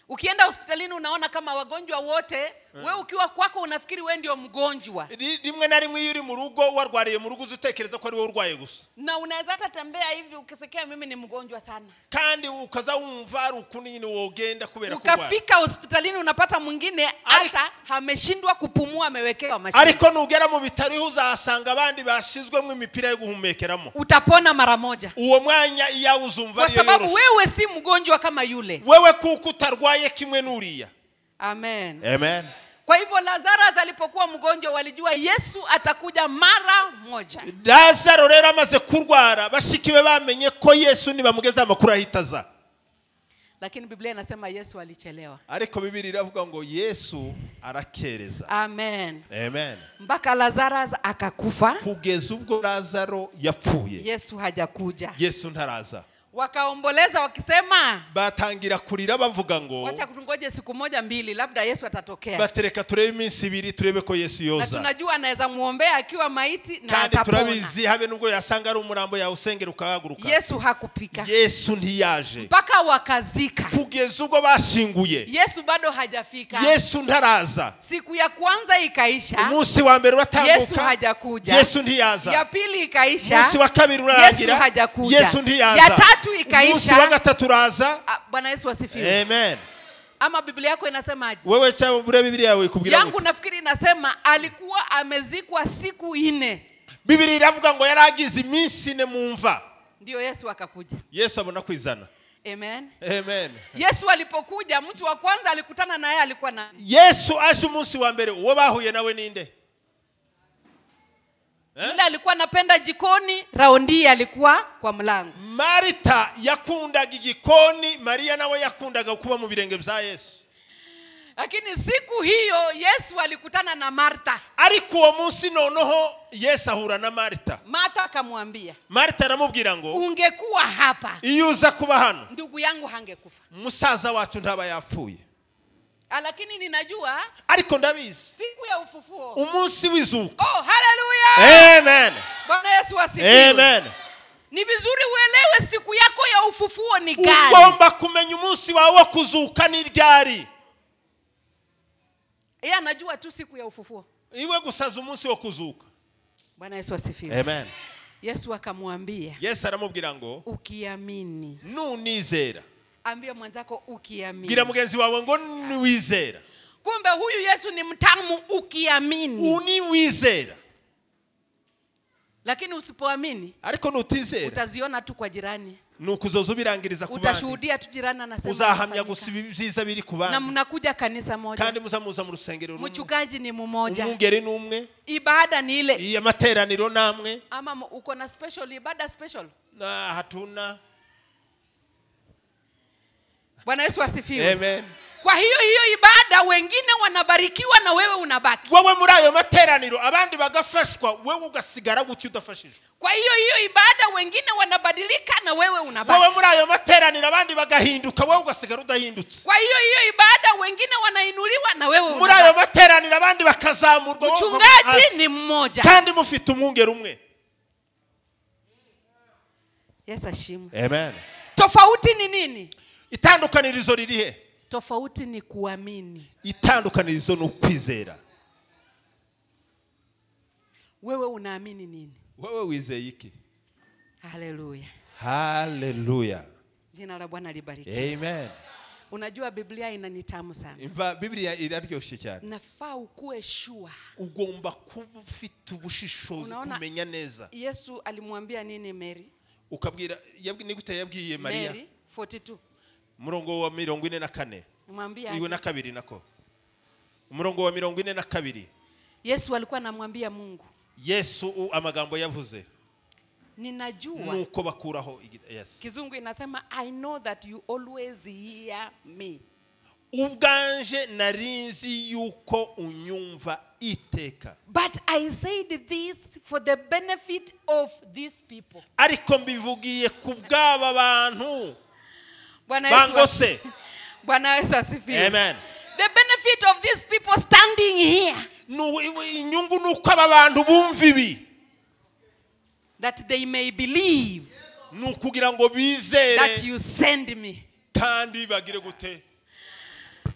Speaker 1: Ukienda hospitalini unaona kama wagonjwa wote Wewe ukiwa kwako unafikiri wewe ndio mgonjwa.
Speaker 2: Rimwe na rimwe iyo uri mu rugo warwariye mu rugo utekereza ko ari wowe urwaye gusa.
Speaker 1: Na unaweza hata tembea hivi ukisikia mimi ni mgonjwa sana.
Speaker 2: Kandi ukaza wumva ari ukundi nyine wogenda kubera kurwara.
Speaker 1: Ukafika hospitalini unapata mwingine hata ameshindwa kupumua amewekewa mashine.
Speaker 2: Ariko nugera mu bitaro uzasanga abandi bashizwemo imipira yo guhumekeramo.
Speaker 1: Utapona mara moja.
Speaker 2: Uwo mwanya iya uzumva
Speaker 1: kwa sababu wewe si mgonjwa kama yule.
Speaker 2: Wewe kuko utarwaye kimwe nuriya.
Speaker 1: Amen.
Speaker 2: Amen.
Speaker 1: Kwa hivyo Lazarus alipokuwa mgonjwa walijua Yesu atakuja mara moja.
Speaker 2: Lazaro rero amaze kurwara bashikiwe bamenye ko Yesu nibamugeza amakuru ahitaza.
Speaker 1: Lakini Biblia inasema Yesu alichelewa.
Speaker 2: Ariko Biblia iravuga ngo Yesu arakereza.
Speaker 1: Amen.
Speaker 2: Amen.
Speaker 1: Mpaka Lazarus akakufa.
Speaker 2: Kugeza ubwo Lazaro yapfuye.
Speaker 1: Yesu hajakuja.
Speaker 2: Yesu ntaraza.
Speaker 1: Wakaomboleza wakisema,
Speaker 2: batangira kurira bavuga ngo
Speaker 1: wacha kutungoje siku moja mbili labda Yesu atatokea.
Speaker 2: Batereka turebe iminsi ibiri turebe ko Yesu yoza.
Speaker 1: Na tunajua anaweza muombea akiwa maiti na
Speaker 2: kandi
Speaker 1: atapona.
Speaker 2: Turabizi habe nubwo yasanga ari umurambo yawusengera ukahaguruka.
Speaker 1: Yesu hakupika.
Speaker 2: Yesu ntiyaje.
Speaker 1: Mpaka wakazika.
Speaker 2: Kugeza ubwo bashinguye.
Speaker 1: Yesu bado hajafika.
Speaker 2: Yesu ntaraza.
Speaker 1: Siku ya kwanza ikaisha.
Speaker 2: Umunsi wa mbere uratambuka.
Speaker 1: Yesu hajakuja.
Speaker 2: Yesu ntiyaza.
Speaker 1: Ya pili ikaisha.
Speaker 2: Umunsi wa kabiri urarangira.
Speaker 1: Yesu hajakuja.
Speaker 2: Yesu ntiyaza.
Speaker 1: Ya tatu ikaisha.
Speaker 2: Umunsi wa gatatu uraza.
Speaker 1: Bwana Yesu asifiwe.
Speaker 2: Amen.
Speaker 1: Ama Biblia yako inasemaje?
Speaker 2: Wewe cha bure Biblia yawe ikubwira
Speaker 1: yangu nafikiri inasema alikuwa amezikwa siku 4.
Speaker 2: Biblia iravuga ngo yaragize iminsi 4 mu mva.
Speaker 1: Ndio Yesu akakuja.
Speaker 2: Yesu abona kwizana.
Speaker 1: Amen.
Speaker 2: Amen.
Speaker 1: Yesu alipokuja mtu wa kwanza alikutana naye alikuwa na
Speaker 2: Yesu aje umunsi wa mbere uwo bahuye nawe ninde?
Speaker 1: Yule alikuwa anapenda jikoni, raundi alikuwa kwa mlango.
Speaker 2: Marita yakundaga igikoni, Maria nawe yakundaga kuba mu birenge bya Yesu.
Speaker 1: Lakini siku hiyo Yesu alikutana na Marta.
Speaker 2: Ariko uwo munsi noneho Yesu ahura na Marta.
Speaker 1: Marta akamwambia.
Speaker 2: Marta aramubwira ngo
Speaker 1: ungekuwa hapa,
Speaker 2: iyo uza kuba hano,
Speaker 1: ndugu yangu hangekufa.
Speaker 2: Musaza wacu ntaba yapfuye.
Speaker 1: Lakini ninajua,
Speaker 2: ariko ndabizi,
Speaker 1: siku ya ufufuo,
Speaker 2: umunsi w'izuka.
Speaker 1: Oh, haleluya.
Speaker 2: Amen.
Speaker 1: Bwana Yesu asifiwe.
Speaker 2: Amen.
Speaker 1: Ni vizuri uelewe siku yako ya ufufuo ni gani.
Speaker 2: Ugomba kumenya umunsi wawe wo kuzuka ni ryari.
Speaker 1: Yeye anajua tu siku ya ufufuo.
Speaker 2: Iwe gusaza umunsi wo kuzuka.
Speaker 1: Bwana Yesu asifiwe.
Speaker 2: Amen.
Speaker 1: Yesu akamwambia.
Speaker 2: Yesu aramubwira ngo
Speaker 1: ukiamini.
Speaker 2: Nunizera.
Speaker 1: Ambia mwenzako ukiamini.
Speaker 2: Gira mugenzi wawe ngo niwizera.
Speaker 1: Kumbe huyu Yesu ni mtamu ukiamini.
Speaker 2: Uniwizera.
Speaker 1: Lakini usipoamini,
Speaker 2: ariko nutizera,
Speaker 1: utaziona tu kwa jirani.
Speaker 2: Nukuzoza ubirangiriza ku bandi.
Speaker 1: Utashuhudia tu jirani anasema.
Speaker 2: Uzahamya gusa ibyiza biri ku bandi.
Speaker 1: Na mnakuja kanisa moja.
Speaker 2: Kandi muzamuza mu rusengero rumwe.
Speaker 1: Mchungaji ni mmoja.
Speaker 2: Umwungeri ni umwe.
Speaker 1: Ibada ni ile.
Speaker 2: Iya materaniro namwe.
Speaker 1: Ama uko na special ibada special?
Speaker 2: Na hatuna.
Speaker 1: Bwana Yesu asifiwe.
Speaker 2: Amen.
Speaker 1: Kwa hiyo hiyo ibada wengine wanabarikiwa na wewe unabaki.
Speaker 2: Wewe muri ayo materaniro abandi bagafashwa wewe ugasigara gutyo udafashijwe.
Speaker 1: Kwa hiyo hiyo ibada wengine wanabadilika na wewe unabaki.
Speaker 2: Wewe muri ayo materaniro abandi bagahinduka wewe ugasigara udahindutse.
Speaker 1: Kwa hiyo hiyo ibada wengine wanainuliwa na wewe unabaki.
Speaker 2: Muri ayo materaniro abandi bakazamurwa.
Speaker 1: Mchungaji ni mmoja.
Speaker 2: Kandi mufite umwungeri umwe.
Speaker 1: Yesu ashimwe.
Speaker 2: Amen.
Speaker 1: Tofauti ni nini?
Speaker 2: Itandukanirizo ririhe?
Speaker 1: Tofauti ni kuamini.
Speaker 2: Itandukanirizo ni ukwizera.
Speaker 1: Wewe unaamini nini?
Speaker 2: Wewe wizeye iki?
Speaker 1: Haleluya.
Speaker 2: Haleluya.
Speaker 1: Jina la Bwana libarikiwe.
Speaker 2: Amen.
Speaker 1: Unajua Biblia inanitamu sana.
Speaker 2: Imva Biblia iraryoshye cyane.
Speaker 1: Nafaa ukue sure.
Speaker 2: Ugomba kuba ufite ubushishozi kumenya neza.
Speaker 1: Yesu alimwambia nini Mary?
Speaker 2: Ukabwira ni gute yabwiye Maria?
Speaker 1: Mary 42.
Speaker 2: Murongo wa 44.
Speaker 1: Mwambia
Speaker 2: iwe na kabiri nako. Umurongo wa 42.
Speaker 1: Yesu alikuwa anamwambia Mungu.
Speaker 2: Yesu amagambo yavuze.
Speaker 1: Ninajua.
Speaker 2: Nuko bakuraho yes.
Speaker 1: Kizungu inasema I know that you always hear me.
Speaker 2: Ubwanje narinzi yuko unyumva iteka.
Speaker 1: But I said this for the benefit of these people.
Speaker 2: Ariko mbivugiye kubw'aba bantu.
Speaker 1: Bwana Yesu. Bwana Yesu asifiwe.
Speaker 2: Amen.
Speaker 1: The benefit of these people standing here.
Speaker 2: Inyungu nuko aba bantu bumva ibi.
Speaker 1: That they may believe.
Speaker 2: Nukugira ngo bizere.
Speaker 1: That you send me.
Speaker 2: Kandi bagire gute.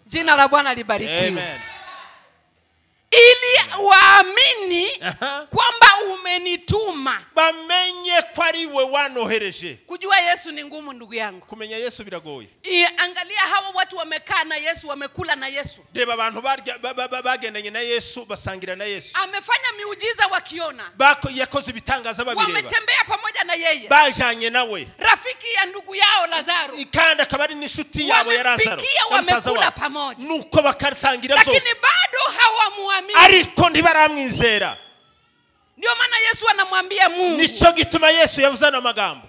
Speaker 1: Jina la Bwana libarikiwe.
Speaker 2: Amen.
Speaker 1: Ili waamini kwamba umenituma.
Speaker 2: Bamenye ko ari we wanohereje.
Speaker 1: Kujua Yesu ni ngumu ndugu yangu.
Speaker 2: Kumenya Yesu biragoye.
Speaker 1: Angalia hawa watu wamekaa na Yesu, wamekula na Yesu.
Speaker 2: Reba abantu bagendanye na Yesu, basangira na Yesu.
Speaker 1: Amefanya miujiza wakiona.
Speaker 2: Yakoze ibitangaza babireba.
Speaker 1: Wametembea pamoja na yeye.
Speaker 2: Bajanye nawe.
Speaker 1: Rafiki ya ndugu yao Lazaro.
Speaker 2: Kandi akaba ari n'inshuti yabo ya Lazaro.
Speaker 1: Wamepikia, wamekula pamoja.
Speaker 2: Nuko bakasangira byose.
Speaker 1: Lakini bado hawamuamini.
Speaker 2: Ariko ntibaramwizera.
Speaker 1: Ndio maana Yesu anamwambia Mungu.
Speaker 2: Nico gituma Yesu yavuze amagambo.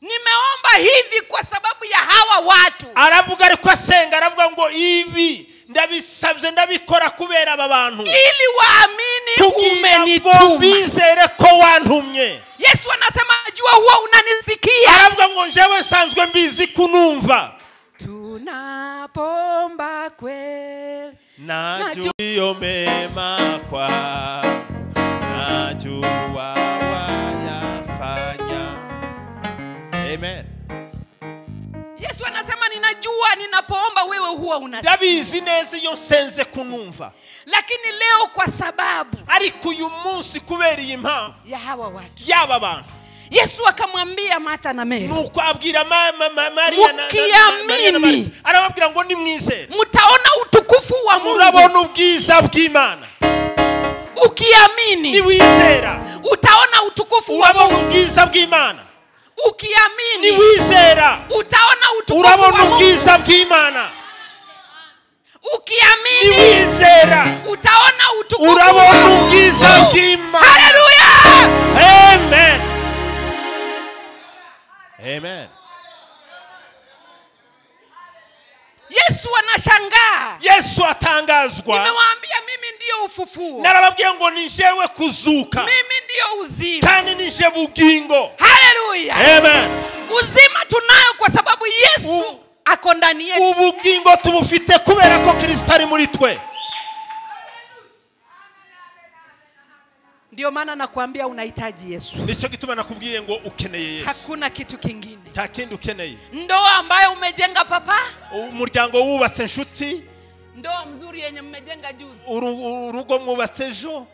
Speaker 1: Nimeomba hivi kwa sababu ya hawa watu.
Speaker 2: Aravuga ariko asenga aravuga ngo ibi ndabisabye ndabikora kubera aba bantu.
Speaker 1: Ili waamini umenituma.
Speaker 2: Bizere ko wantumye.
Speaker 1: Yesu anasema jua huwa unanisikia.
Speaker 2: Aravuga ngo njewe nsanzwe mbizi kunumva.
Speaker 1: Tunapomba kweli
Speaker 2: najua mema kwa najua wayafanya. Amen.
Speaker 1: Yesu anasema ninajua ninapoomba wewe huwa unasikia.
Speaker 2: Ndabizi neza iyo nsenze kunumva.
Speaker 1: Lakini leo kwa sababu
Speaker 2: ariko uyu munsi kubera iyi mpamvu
Speaker 1: ya hawa watu.
Speaker 2: Yaba bantu.
Speaker 1: Yesu akamwambia Martha na Mary.
Speaker 2: Nuko abwira Maria na Maria. Arababwira ngo nimwizere.
Speaker 1: Mutaona utukufu wa Mungu.
Speaker 2: Murabona ubwiza bw'Imana.
Speaker 1: Ukiamini.
Speaker 2: Niwizera.
Speaker 1: Utaona utukufu wa Mungu.
Speaker 2: Urabona ubwiza bw'Imana.
Speaker 1: Ukiamini.
Speaker 2: Niwizera.
Speaker 1: Utaona utukufu wa Mungu.
Speaker 2: Urabona ubwiza bw'Imana.
Speaker 1: Ukiamini.
Speaker 2: Niwizera.
Speaker 1: Utaona utukufu.
Speaker 2: Urabona ubwiza bw'Imana.
Speaker 1: Haleluya.
Speaker 2: Amen. Amen.
Speaker 1: Yesu anashangaa.
Speaker 2: Yesu atangazwa.
Speaker 1: Nimewaambia mimi ndio ufufuo.
Speaker 2: Narababwiye ngo ni jewe kuzuka.
Speaker 1: Mimi ndio uzima.
Speaker 2: Kandi ni je bugingo.
Speaker 1: Haleluya.
Speaker 2: Amen.
Speaker 1: Uzima tunayo kwa sababu Yesu ako ndani yetu.
Speaker 2: Ubugingo tubufite kubera ko Kristo ari muri twe.
Speaker 1: Ndio maana nakwambia unahitaji Yesu.
Speaker 2: Nico gituma nakubwiye ngo ukeneye Yesu.
Speaker 1: Hakuna kitu kingine.
Speaker 2: Nta kindi ukeneye.
Speaker 1: Ndoa ambayo umejenga papa?
Speaker 2: Umuryango wubatse nshuti?
Speaker 1: Ndoa mzuri yenye mmejenga juzi.
Speaker 2: Urugo mwubatse ejo?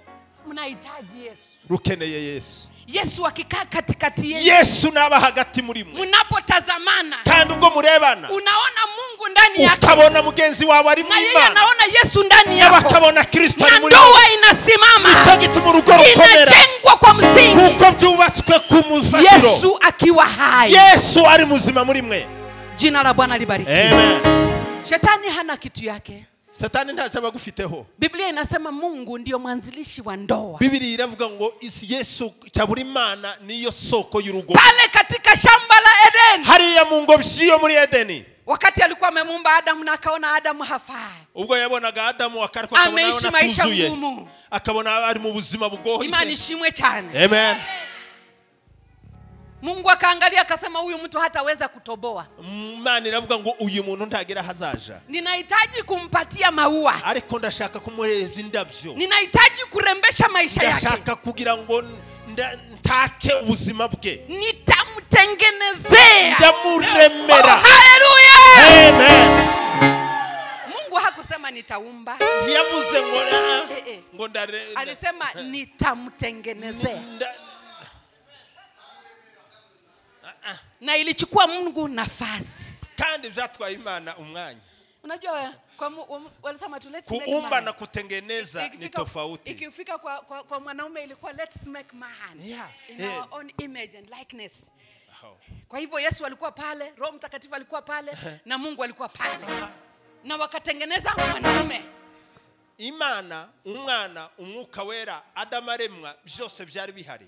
Speaker 1: Mnahitaji Yesu.
Speaker 2: Rukeneye Yesu.
Speaker 1: Yesu akikaa katikati yenu.
Speaker 2: Yesu naba hagati muri mwe.
Speaker 1: Mnapotazamana.
Speaker 2: Kandi ubwo murebana.
Speaker 1: Unaona Mungu ndani yako.
Speaker 2: Ukabona mugenzi wawe ari mu Imana.
Speaker 1: Na yeye anaona Yesu ndani yako.
Speaker 2: Bakabona Kristo ari muri.
Speaker 1: Ndoa inasimama.
Speaker 2: Nico gituma urugo rukomera.
Speaker 1: Inajengwa kwa msingi.
Speaker 2: Kuko byubatswe ku mufatiro.
Speaker 1: Yesu akiwa hai.
Speaker 2: Yesu ari muzima muri mwe.
Speaker 1: Jina la Bwana libarikiwe.
Speaker 2: Amen.
Speaker 1: Shetani hana kitu yake.
Speaker 2: Satani ntacyo abagufiteho.
Speaker 1: Biblia inasema Mungu ndio mwanzilishi wa ndoa.
Speaker 2: Biblia iravuga ngo Yesu cyaburi Imana niyo soko y'urugo.
Speaker 1: Pale katika shamba la Eden.
Speaker 2: Hariya mu ngobyi yo muri Edeni.
Speaker 1: Wakati alikuwa amemuumba Adamu na akaona Adamu hafai.
Speaker 2: Ubwo yabonaga Adamu akariko akabona
Speaker 1: ameishi maisha ngumu.
Speaker 2: Akabona ari mu buzima bugoye.
Speaker 1: Imana ishimwe cyane.
Speaker 2: Amen.
Speaker 1: Mungu akaangalia akasema huyu mtu hataweza kutoboa.
Speaker 2: Imana iravuga ngo uyu muntu ntagera hazaja.
Speaker 1: Ninahitaji kumpatia maua.
Speaker 2: Ariko ndashaka kumuhereza indabyo.
Speaker 1: Ninahitaji kurembesha maisha yake.
Speaker 2: Ndashaka kugira ngo ntake ubuzima bwe.
Speaker 1: Nitamtengenezea.
Speaker 2: Ndamuremera.
Speaker 1: Oh, haleluya.
Speaker 2: Amen.
Speaker 1: Mungu hakusema nitaumba.
Speaker 2: Ntiyavuze ngo ngo ndare.
Speaker 1: Alisema nitamtengenezea. Na ilichukua Mungu nafasi.
Speaker 2: Kandi byatwaye Imana umwanya.
Speaker 1: Unajua kwa walisema tu let's make man.
Speaker 2: Kuumba na kutengeneza ni tofauti.
Speaker 1: Ikifika kwa mwanaume ilikuwa let's make man.
Speaker 2: Yeah.
Speaker 1: In our own image and likeness. Kwa hivyo Yesu alikuwa pale, Roho Mtakatifu alikuwa pale na Mungu alikuwa pale. Na wakatengeneza mwanaume.
Speaker 2: Imana, umwana, umwuka wera, Adamu aremwa, byose byari bihari.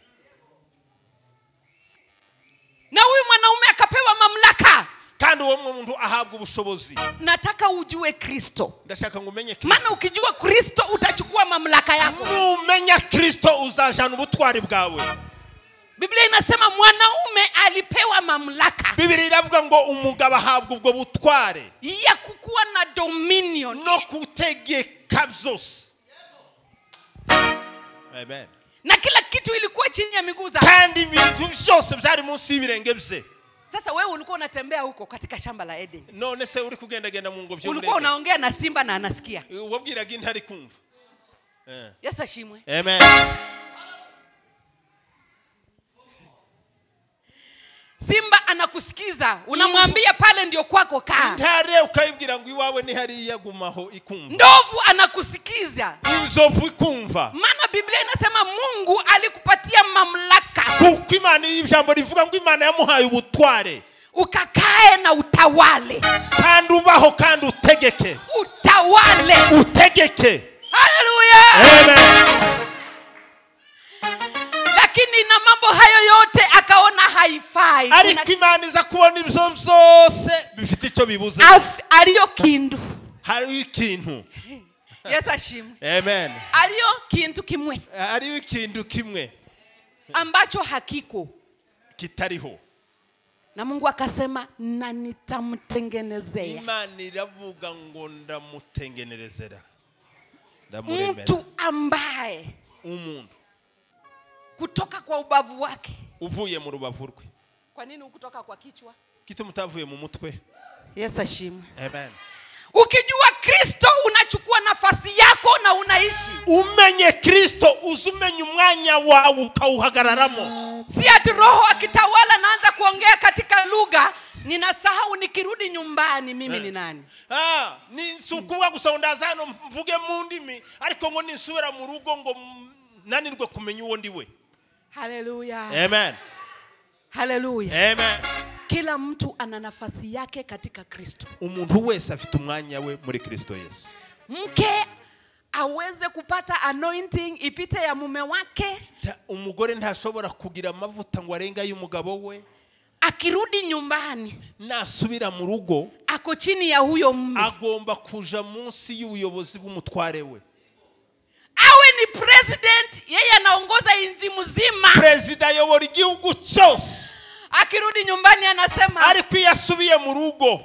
Speaker 1: Na huyu mwanaume akapewa mamlaka.
Speaker 2: Kandi uwo muntu ahabwa ubushobozi.
Speaker 1: Nataka ujue Kristo.
Speaker 2: Ndashaka ngumenye Kristo.
Speaker 1: Maana ukijua Kristo utachukua mamlaka yako.
Speaker 2: Numenya Kristo uzajana ubutwari bwawe.
Speaker 1: Biblia inasema mwanaume alipewa mamlaka.
Speaker 2: Biblia iravuga ngo umugabo ahabwa ubwo butware
Speaker 1: ya kukuwa na dominion,
Speaker 2: no kutegeka byose. Amen.
Speaker 1: Na kila kitu ilikuwa chini ya miguu zake.
Speaker 2: Kandi ibintu byose byari munsi y'ibirenge bye.
Speaker 1: Sasa wewe ulikuwa unatembea huko katika shamba la Eden.
Speaker 2: None se uri kugendagenda mu ngobyi.
Speaker 1: Ulikuwa unaongea na simba na anasikia.
Speaker 2: Wabwiraga intare kumva.
Speaker 1: Yesu ashimwe.
Speaker 2: Amen.
Speaker 1: Simba anakusikiza, unamwambia pale ndio kwako kaa.
Speaker 2: Intare ukayibwira ngo iwawe ni hariya gumaho ikumva.
Speaker 1: Ndovu anakusikiza.
Speaker 2: Inzovu ikumva.
Speaker 1: Maana Biblia inasema Mungu alikupatia mamlaka.
Speaker 2: Kuko Imana ijambo rivuga ngo Imana yamuhaye ubutware.
Speaker 1: Ukakae na utawale.
Speaker 2: Kandi ubaho kandi utegeke.
Speaker 1: Utawale.
Speaker 2: Utegeke.
Speaker 1: Haleluya.
Speaker 2: Amen.
Speaker 1: Lakini na mambo hayo yote akaona haifai.
Speaker 2: Ariko Imana iza kubona ibyo byose bifite icyo bibuze.
Speaker 1: Ariyo kintu.
Speaker 2: Hariyo ikintu.
Speaker 1: Yesu ashimwe.
Speaker 2: Amen.
Speaker 1: Ariyo kintu kimwe.
Speaker 2: Ariyo ikintu kimwe
Speaker 1: ambacho hakiko,
Speaker 2: kitariho.
Speaker 1: Na Mungu akasema na nitamtengenezea.
Speaker 2: Imana iravuga ngo ndamutengenerezera. Ndamuremera.
Speaker 1: Mtu ambaye
Speaker 2: umuntu
Speaker 1: kutoka kwa ubavu wake.
Speaker 2: Uvuye mu rubavu rwe.
Speaker 1: Kwa nini ukutoka kwa kichwa?
Speaker 2: Kitu mutavuye mu mutwe.
Speaker 1: Yesu ashimwe.
Speaker 2: Amen.
Speaker 1: Ukijua Kristo unachukua nafasi yako na unaishi.
Speaker 2: Umenye Kristo uzumenye umwanya wawe ukawuhagararamo.
Speaker 1: Si ati roho akitawala naanza kuongea katika lugha, ninasahau nikirudi nyumbani mimi ni nani.
Speaker 2: Ni sukuwa gusa ndaza hano mvuge mu ndimi ariko ngo ninsubira mu rugo ngo nanirwe kumenya uwo ndiwe.
Speaker 1: Haleluya.
Speaker 2: Amen.
Speaker 1: Haleluya.
Speaker 2: Amen.
Speaker 1: Kila mtu ana nafasi yake katika Kristo.
Speaker 2: Umuntu wese afite umwanya we muri Kristo Yesu.
Speaker 1: Mke aweze kupata anointing ipite ya mume wake.
Speaker 2: Umugore ntashobora kugira amavuta ngo arenga y'umugabo we.
Speaker 1: Akirudi nyumbani,
Speaker 2: nasubira mu rugo,
Speaker 1: ako chini ya huyo mume.
Speaker 2: Agomba kuja munsi y'ubuyobozi bw'umutware we.
Speaker 1: Awe ni president, yeye anaongoza nchi mzima.
Speaker 2: President ayobora igihugu cyose.
Speaker 1: Akirudi nyumbani anasema,
Speaker 2: ariko iyo asubiye mu rugo.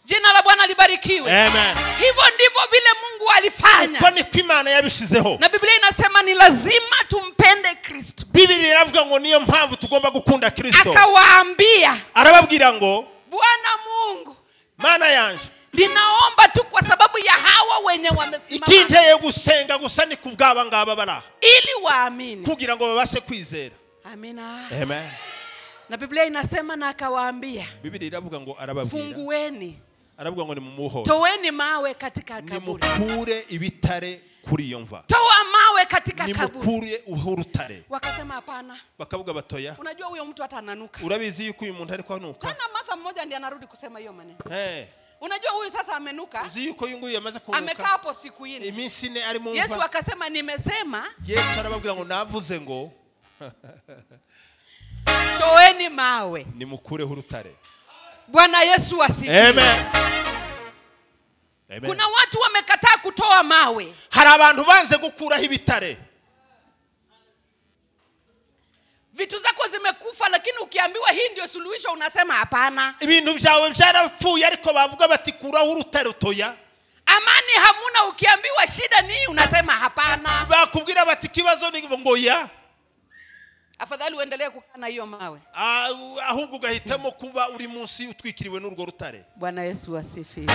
Speaker 1: Jina la Bwana libarikiwe.
Speaker 2: Amen.
Speaker 1: Hivyo ndivyo vile Mungu alifanya.
Speaker 2: Uko niko Imana yabishizeho.
Speaker 1: Na Biblia inasema ni lazima tumpende Kristo.
Speaker 2: Biblia iravuga ngo niyo mpamvu tugomba gukunda Kristo.
Speaker 1: Akawaambia,
Speaker 2: arababwira ngo
Speaker 1: Bwana Mungu,
Speaker 2: Mana yanje,
Speaker 1: ninaomba tu kwa sababu ya hawa wenye wamesimama.
Speaker 2: Ikinteye gusenga gusa ni kubwaba ngaba bara.
Speaker 1: Ili waamini.
Speaker 2: Kugira ngo babashe kwizera.
Speaker 1: Amina.
Speaker 2: Amen.
Speaker 1: Na Biblia inasema na akawaambia.
Speaker 2: Biblia iravuga ngo arababwira.
Speaker 1: Fungueni.
Speaker 2: Aravuga ngo nimumuhore.
Speaker 1: Toweni mawe katika kaburi.
Speaker 2: Nimukure ibitare kuri iyo mva.
Speaker 1: Toa mawe katika kaburi.
Speaker 2: Nimukure urutare.
Speaker 1: Wakasema hapana.
Speaker 2: Bakavuga batoya.
Speaker 1: Unajua huyo mtu hata ananuka.
Speaker 2: Urabizi yuko uyu muntu ariko anuka.
Speaker 1: Tena Martha mmoja ndiye anarudi kusema hiyo maneno. Unajua huyu sasa amenuka.
Speaker 2: Uzi yuko uyu nguyu yamaze kunuka.
Speaker 1: Amekaa hapo siku 4.
Speaker 2: Iminsi 4 ari mu mva.
Speaker 1: Yesu akasema nimesema.
Speaker 2: Yesu arababwira ngo navuze ngo
Speaker 1: toeni mawe.
Speaker 2: Nimukure urutare.
Speaker 1: Bwana Yesu asifiwe.
Speaker 2: Amen. Amen.
Speaker 1: Kuna watu wamekataa kutoa mawe.
Speaker 2: Hari abantu banze gukuraho ibitare.
Speaker 1: Vitu zako zimekufa lakini ukiambiwa hii ndio suluhisho unasema hapana.
Speaker 2: Ibintu byawe byarapfuye ariko bavuga bati kuraho urutare utoya.
Speaker 1: Amani hamuna, ukiambiwa shida ni unasema hapana.
Speaker 2: Bakubwira bati kibazo ni ngo ya.
Speaker 1: Afadhali uendelee kukaa na hiyo mawe.
Speaker 2: Ahubwo ugahitamo kuba uri munsi utwikiriwe n'urwo rutare.
Speaker 1: Bwana Yesu asifiwe.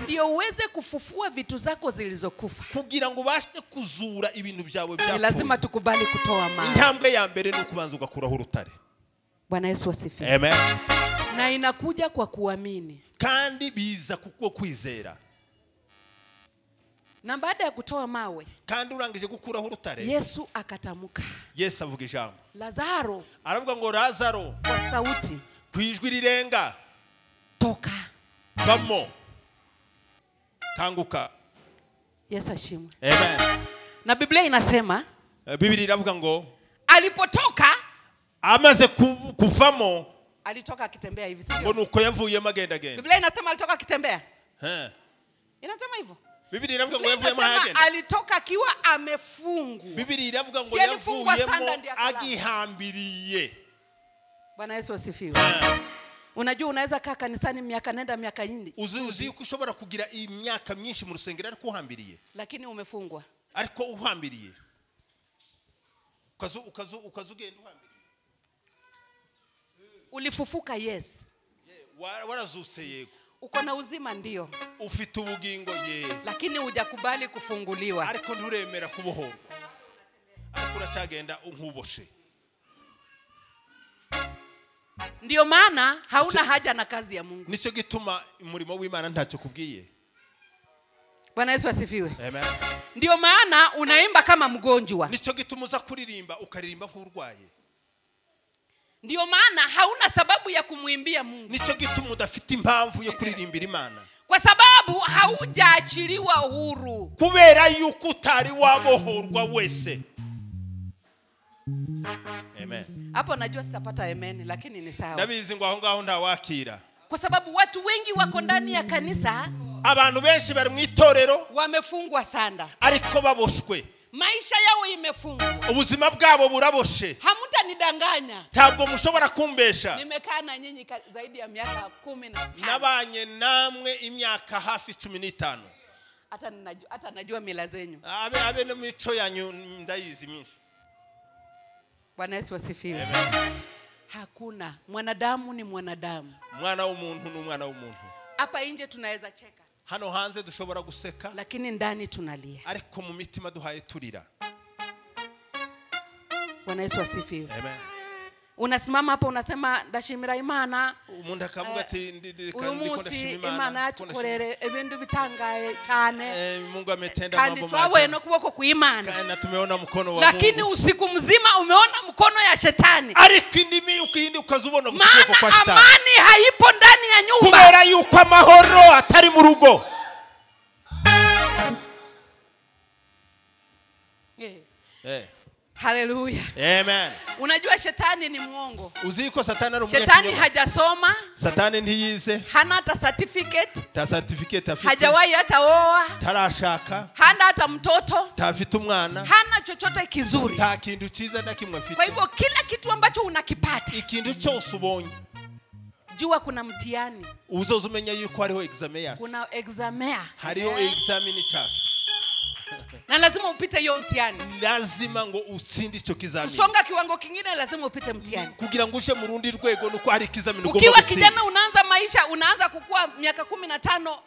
Speaker 1: Ndio uweze kufufua vitu zako zilizokufa.
Speaker 2: Kugira ngo ubashe kuzura ibintu byawe byapfuye.
Speaker 1: Lazima tukubali kutoa mawe.
Speaker 2: Intambwe ya mbere ni ukubanza ugakuraho urutare.
Speaker 1: Bwana Yesu asifiwe.
Speaker 2: Amen.
Speaker 1: Na inakuja kwa kuamini.
Speaker 2: Kandi biza kuko kwizera.
Speaker 1: Na baada ya kutoa mawe,
Speaker 2: kandi urangije gukuraho urutare,
Speaker 1: Yesu akatamuka.
Speaker 2: Yesu avuga ijambo.
Speaker 1: Lazaro.
Speaker 2: Aravuga ngo Lazaro,
Speaker 1: kwa sauti,
Speaker 2: kwijwi rirenga,
Speaker 1: toka.
Speaker 2: Vamo. Kanguka.
Speaker 1: Yesu ashimwe.
Speaker 2: Amen.
Speaker 1: Na Biblia inasema,
Speaker 2: Biblia iravuga ngo
Speaker 1: alipotoka,
Speaker 2: amaze kuvamo,
Speaker 1: alitoka akitembea hivi, sio?
Speaker 2: Ngo nuko yavuyemo agenda agenda.
Speaker 1: Biblia inasema alitoka akitembea. Inasema hivyo.
Speaker 2: Biblia iravuga ngo yavuyemo agenda.
Speaker 1: Alitoka akiwa amefungwa.
Speaker 2: Biblia iravuga ngo yavuyemo agihambiriye.
Speaker 1: Bwana Yesu asifiwe. Unajua unaweza kaa kanisani miaka nenda miaka nyingi.
Speaker 2: Uzi yuko ushobora kugira imyaka myinshi mu rusengero ariko uhambiriye.
Speaker 1: Lakini umefungwa.
Speaker 2: Ariko uhambiriye. Ukazu ugenda uhambiriye.
Speaker 1: Ulifufuka, yes.
Speaker 2: Warazutse yego.
Speaker 1: Uko na uzima ndio.
Speaker 2: Ufite ubugingo ye.
Speaker 1: Lakini hujakubali kufunguliwa.
Speaker 2: Ariko nturemera kubohorwa. Ariko uracyagenda nkuboshe.
Speaker 1: Ndio maana hauna haja na kazi ya Mungu.
Speaker 2: Nicyo gituma umurimo w'Imana ntacyo kubwiye.
Speaker 1: Bwana Yesu asifiwe.
Speaker 2: Amen.
Speaker 1: Ndio maana unaimba kama mgonjwa.
Speaker 2: Nicyo gituma uza kuririmba ukaririmba nk'urwaye.
Speaker 1: Ndio maana hauna sababu ya kumuimbia Mungu.
Speaker 2: Nicyo gituma udafite impamvu yo kuririmbira Imana.
Speaker 1: Kwa sababu haujaachiliwa huru.
Speaker 2: Kubera yuko utari wabohorwa wese. Amen.
Speaker 1: Hapo najua sitapata amen lakini ni sawa.
Speaker 2: Ndabizi ngo aho ngaho ntawakira.
Speaker 1: Kwa sababu watu wengi wako ndani ya kanisa,
Speaker 2: abantu benshi bari mu itorero,
Speaker 1: wamefungwa sanda.
Speaker 2: Ariko baboshwe.
Speaker 1: Maisha yao imefungwa.
Speaker 2: Ubuzima bwabo buraboshe.
Speaker 1: Hamutanidanganya.
Speaker 2: Ntabwo mushobora kumbesha.
Speaker 1: Nimekaa na nyinyi zaidi ya miaka 15.
Speaker 2: Nabanye namwe imyaka hafi 15.
Speaker 1: Hata najua mila zenyu.
Speaker 2: Abe no mico yanyu ndayizi myinshi.
Speaker 1: Bwana Yesu asifiwe. Hakuna mwanadamu ni mwanadamu.
Speaker 2: Mwana w'umuntu ni umwana w'umuntu.
Speaker 1: Hapa nje tunaweza cheka.
Speaker 2: Hano hanze dushobora guseka.
Speaker 1: Lakini ndani tunalia.
Speaker 2: Ariko mu mitima duhaye turira.
Speaker 1: Bwana Yesu asifiwe.
Speaker 2: Amen.
Speaker 1: Unasimama hapo unasema ndashimira Imana.
Speaker 2: Umuntu akavuga ati ndiko ndashimira
Speaker 1: Imana. Imana yatukorere ibintu bitangaye cyane.
Speaker 2: Mungu ametenda mambo
Speaker 1: maajabu. Kandi twawe no kuboko kwa Imana.
Speaker 2: Na tumeona mkono wa
Speaker 1: Lakini
Speaker 2: Mungu.
Speaker 1: Usiku mzima umeona mkono ya shetani.
Speaker 2: Ariko indimi ukindi ukazubona gusuko kwa shetani.
Speaker 1: Amani haipo ndani ya nyumba.
Speaker 2: Kubera yuko amahoro atari mu rugo.
Speaker 1: Haleluya.
Speaker 2: Amen.
Speaker 1: Unajua shetani ni muongo.
Speaker 2: Uziko satani ari
Speaker 1: Shetani hajasoma.
Speaker 2: Satani ntiyize.
Speaker 1: Hana hata certificate.
Speaker 2: Ta certificate afite.
Speaker 1: Hajawahi hata oa.
Speaker 2: Tarashaka.
Speaker 1: Hana hata mtoto.
Speaker 2: Tafite umwana.
Speaker 1: Hana chochote kizuri.
Speaker 2: Ta kintu cyiza na kimwe afite.
Speaker 1: Kwa hivyo kila kitu ambacho unakipata,
Speaker 2: ikintu cyose ubonye,
Speaker 1: jua kuna mtihani.
Speaker 2: Uzoza umenya yuko hariho examen yacu.
Speaker 1: Kuna examea.
Speaker 2: Hariho examen cyacu.
Speaker 1: Na lazima upite hiyo mtihani.
Speaker 2: Lazima ngo utsinde ico kizamini.
Speaker 1: Usonga kiwango kingine lazima upite mtihani.
Speaker 2: Kugira ngo uje mu rundi rwego nuko hari ikizamini ugomba
Speaker 1: Ukiwa
Speaker 2: gutsinda.
Speaker 1: kijana unaanza maisha, unaanza kukua miaka 15.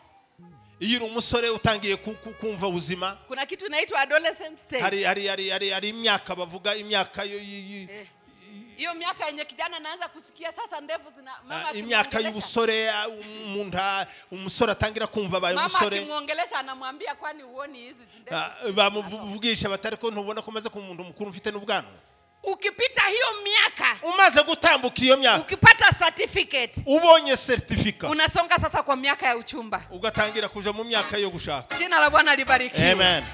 Speaker 2: Iyo uri umusore utangiye kumva ubuzima.
Speaker 1: Kuna kitu inaitwa adolescent stage.
Speaker 2: Hari imyaka bavuga imyaka yo
Speaker 1: hiyo miaka yenye kijana anaanza kusikia sasa ndevu zina mama
Speaker 2: imyaka y'ubusore umuntu umusore atangira kumva abaye umusore.
Speaker 1: Mama akimuongelesha anamwambia kwani uoni hizi ndevu?
Speaker 2: Bamuvugisha batari ko ntubona ko maze ku muntu mukuru mfite n'ubwanwa.
Speaker 1: Ukipita hiyo miaka,
Speaker 2: umaze gutambuka iyo myaka,
Speaker 1: ukipata certificate,
Speaker 2: ubonye certificate,
Speaker 1: unasonga sasa kwa miaka ya uchumba.
Speaker 2: Ugatangira kuja mu myaka yo gushaka.
Speaker 1: Jina la Bwana libarikiwe.
Speaker 2: Amen.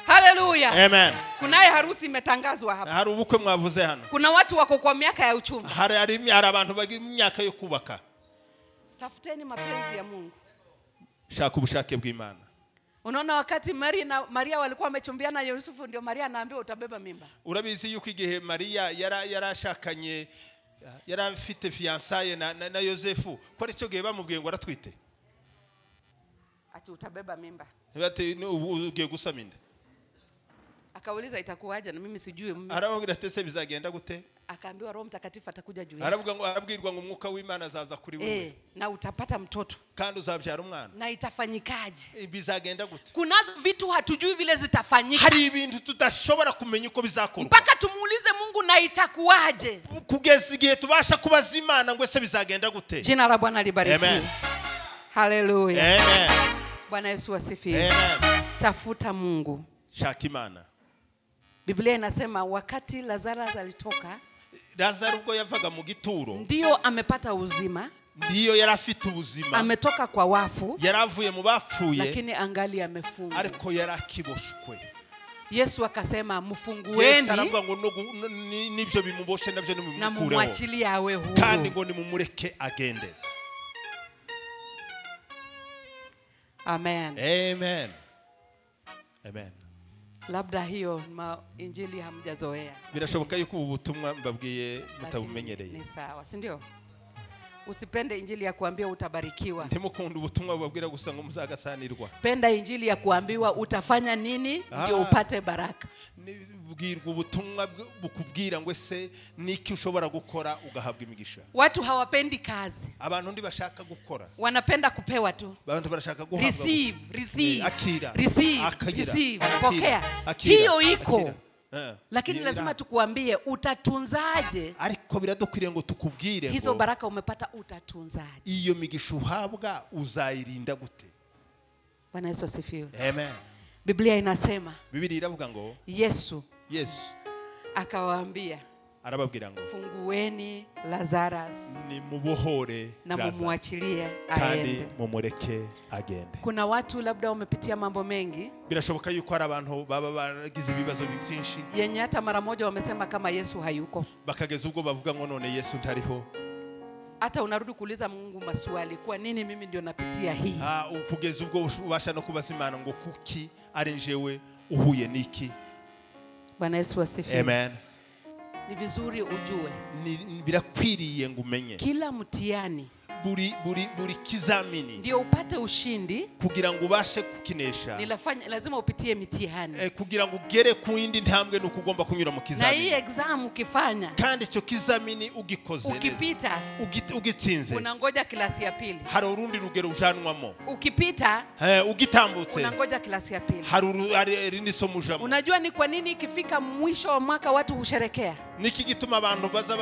Speaker 1: Haleluya.
Speaker 2: Amen.
Speaker 1: Kunaye harusi imetangazwa hapa.
Speaker 2: Hari ubukwe mwavuze hano.
Speaker 1: Kuna watu wako kwa miaka ya uchumba.
Speaker 2: Hari abantu bagi myaka yo kubaka.
Speaker 1: Tafuteni mapenzi ya Mungu.
Speaker 2: Shaka ubushake bw'Imana.
Speaker 1: Unaona wakati Maria na Maria walikuwa wamechumbiana na Yusufu, ndio Maria anaambiwa utabeba mimba.
Speaker 2: Urabizi yuko igihe Maria yarashakanye yarafite fiançaye na Yosefu, ko ari cyo gihe bamubwiye ngo aratwite.
Speaker 1: Ati utabeba mimba.
Speaker 2: Bati ugiye gusama inda.
Speaker 1: Akauliza itakuwaje na mimi sijui.
Speaker 2: Arababwira ati se bizagenda gute?
Speaker 1: Akaambiwa Roho Mtakatifu atakuja juu yako.
Speaker 2: Aravuga ngo arabwirwa ngo umwuka w'Imana azaza kuri wewe.
Speaker 1: Na utapata mtoto.
Speaker 2: Kandi uzabyara umwana.
Speaker 1: Na itafanyikaje?
Speaker 2: Bizagenda gute?
Speaker 1: Kunazo vitu hatujui vile zitafanyika.
Speaker 2: Hari ibintu tudashobora kumenya uko bizakorwa.
Speaker 1: Mpaka tumuulize Mungu na itakuwaje?
Speaker 2: Kugeza igihe tubasha kubaza Imana ngo ese bizagenda gute?
Speaker 1: Jina la Bwana libarikiwe.
Speaker 2: Amen.
Speaker 1: Haleluya.
Speaker 2: Amen.
Speaker 1: Bwana Yesu asifiwe.
Speaker 2: Amen.
Speaker 1: Tafuta Mungu.
Speaker 2: Shaka Imana.
Speaker 1: Biblia inasema wakati Lazaro alitoka,
Speaker 2: Lazaro ubwo yavaga mu gituro,
Speaker 1: ndio amepata uzima,
Speaker 2: ndiyo yarafite ubuzima,
Speaker 1: ametoka kwa wafu,
Speaker 2: yaravuye mu bapfuye,
Speaker 1: lakini angali amefungwa,
Speaker 2: ariko yarakiboshwe.
Speaker 1: Yesu akasema mfungueni.
Speaker 2: Yesu aravuga ngo nibyo bimuboshe nabyo nimukureho,
Speaker 1: na mumwachilie awe huru,
Speaker 2: kandi ngo nimumureke agende.
Speaker 1: Amen.
Speaker 2: Amen. Amen.
Speaker 1: Labda hiyo injili hamjazoea.
Speaker 2: Birashoboka yuko ubu butumwa mbabwiye mutabumenyereye.
Speaker 1: Ni sawa, si ndio? Usipende injili ya kuambiwa utabarikiwa.
Speaker 2: Ntimukunda ubutumwa bubabwira gusa ngo muzagasanirwa.
Speaker 1: Penda injili ya kuambiwa utafanya nini ndio upate baraka.
Speaker 2: Ubwirwa ubutumwa bukubwira ngo ese niki ushobora gukora ugahabwa imigisha.
Speaker 1: Watu hawapendi kazi.
Speaker 2: Abantu ntibashaka gukora.
Speaker 1: Wanapenda kupewa tu.
Speaker 2: Abantu barashaka guhabwa.
Speaker 1: Receive, receive.
Speaker 2: Akira.
Speaker 1: Receive,
Speaker 2: akira,
Speaker 1: receive.
Speaker 2: Akira,
Speaker 1: Pokea.
Speaker 2: Akira,
Speaker 1: Hiyo iko.
Speaker 2: Akira.
Speaker 1: Lakini lazima tukuambie utatunzaje.
Speaker 2: Ariko biradukwiriye ngo tukubwire
Speaker 1: hizo baraka umepata utatunzaje.
Speaker 2: Iyo migisha uhabwa uzayirinda gute?
Speaker 1: Bwana Yesu asifiwe.
Speaker 2: Amen.
Speaker 1: Biblia inasema,
Speaker 2: Biblia iravuga ngo
Speaker 1: Yesu
Speaker 2: Yesu
Speaker 1: akawaambia,
Speaker 2: arababwira ngo
Speaker 1: fungueni Lazarus
Speaker 2: nimubohore
Speaker 1: na mumuachilie
Speaker 2: kandi
Speaker 1: aende.
Speaker 2: Mumureke agende.
Speaker 1: Kuna watu labda wamepitia mambo mengi
Speaker 2: birashoboka yuko hari abantu baba baragize ibibazo byinshi
Speaker 1: yenye hata mara moja wamesema kama Yesu hayuko.
Speaker 2: Bakageza ubwo bavuga ngo none Yesu ntariho.
Speaker 1: Hata unarudi kuuliza Mungu maswali, kwa nini mimi ndio napitia hii?
Speaker 2: Kugeza ubwo ubasha no kubaza Imana ngo kuki ari njewe uhuye niki?
Speaker 1: Bwana Yesu asifiwe.
Speaker 2: Amen.
Speaker 1: Ni vizuri ujue
Speaker 2: birakwiriye ngo umenye
Speaker 1: kila mtihani
Speaker 2: buri kizamini
Speaker 1: ndio upate ushindi,
Speaker 2: kugira ngo ubashe kukinesha
Speaker 1: lazima upitie mitihani.
Speaker 2: Kugira ngo ugere ku yindi ntambwe nuko ugomba kunyura mu kizamini.
Speaker 1: Na hii exam ukifanya,
Speaker 2: kandi icyo kizamini ugikoze
Speaker 1: ukipita,
Speaker 2: ugitsinze,
Speaker 1: unangoja klasi ya pili.
Speaker 2: Hari urundi rugero ujanwamo.
Speaker 1: Ukipita,
Speaker 2: ugitambutse,
Speaker 1: unangoja klasi ya pili.
Speaker 2: Hari irindi somo ujamo.
Speaker 1: Unajua ni kwa nini ikifika mwisho wa mwaka watu husherekea?
Speaker 2: Niki gituma abantu baza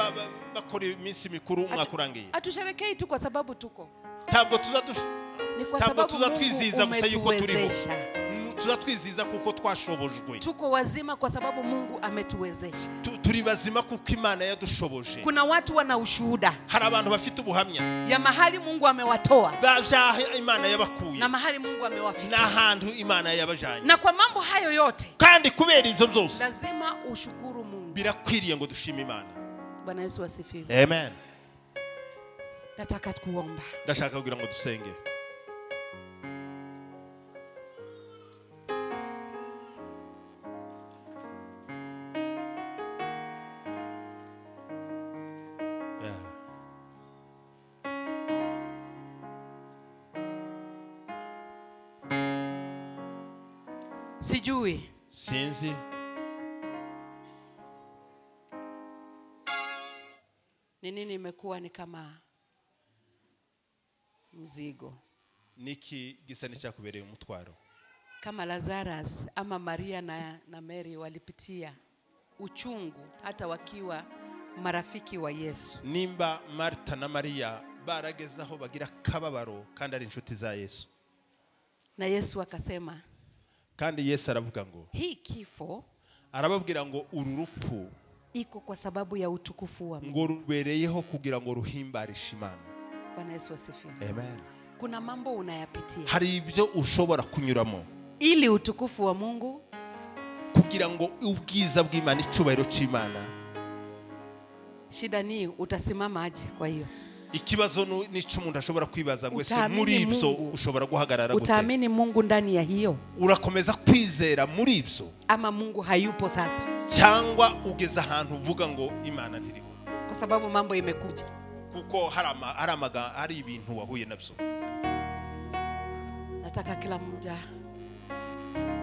Speaker 2: bakora iminsi mikuru umwaka urangiye?
Speaker 1: Hatusherekei tu kwa sababu tuko.
Speaker 2: Ntabwo
Speaker 1: Ni kwa sababu
Speaker 2: tuza twizihiza gusa yuko turiho. Tuza twizihiza kuko twashobojwe.
Speaker 1: Tuko wazima kwa sababu Mungu ametuwezesha.
Speaker 2: Turi bazima kuko Imana yadushoboje.
Speaker 1: Kuna watu wana ushuhuda.
Speaker 2: Hari abantu bafite ubuhamya
Speaker 1: ya mahali Mungu amewatoa.
Speaker 2: Byaha Imana yabakuye.
Speaker 1: Na mahali Mungu amewafikisha.
Speaker 2: Na hantu Imana yabajanye.
Speaker 1: Na kwa mambo hayo yote.
Speaker 2: Kandi kubera ivyo byose.
Speaker 1: Lazima ushukuru Mungu.
Speaker 2: Birakwiriye ngo dushime Imana.
Speaker 1: Bwana Yesu asifiwe.
Speaker 2: Amen.
Speaker 1: Nataka kuomba.
Speaker 2: Ndashaka kugira ngo dusenge.
Speaker 1: Sijui.
Speaker 2: Sinzi.
Speaker 1: Ni nini imekuwa ni kama mzigo?
Speaker 2: Niki gisa n'icyakubereye umutwaro?
Speaker 1: Kama Lazarus ama Maria na Mary walipitia uchungu hata wakiwa marafiki wa Yesu.
Speaker 2: Nimba Martha na Maria baragezaho bagira kababaro kandi ari inshuti za Yesu.
Speaker 1: Na Yesu akasema,
Speaker 2: kandi Yesu aravuga ngo
Speaker 1: hii kifo,
Speaker 2: arababwira ngo uru rupfu
Speaker 1: iko kwa sababu ya utukufu wa Mungu.
Speaker 2: Ngo rubereyeho kugira ngo ruhimbarishe Imana.
Speaker 1: Bwana Yesu asifiwe.
Speaker 2: Amen.
Speaker 1: Kuna mambo unayapitia.
Speaker 2: Hari ibyo ushobora kunyuramo
Speaker 1: ili utukufu wa Mungu,
Speaker 2: kugira ngo ubwiza bw'Imana, icubahiro c'Imana.
Speaker 1: Shida ni utasimama aje kwa hiyo?
Speaker 2: Ikibazo nico umuntu ashobora kwibaza ngo ese muri ibyo ushobora guhagarara gute?
Speaker 1: Utaamini Mungu ndani ya hiyo?
Speaker 2: Urakomeza kwizera muri ibyo?
Speaker 1: Ama Mungu hayupo sasa?
Speaker 2: Cyangwa ugeza ahantu uvuga ngo Imana ntiriho?
Speaker 1: Kwa sababu mambo imekuja.
Speaker 2: Kuko hari ibintu wahuye nabyo.
Speaker 1: Nataka kila mmoja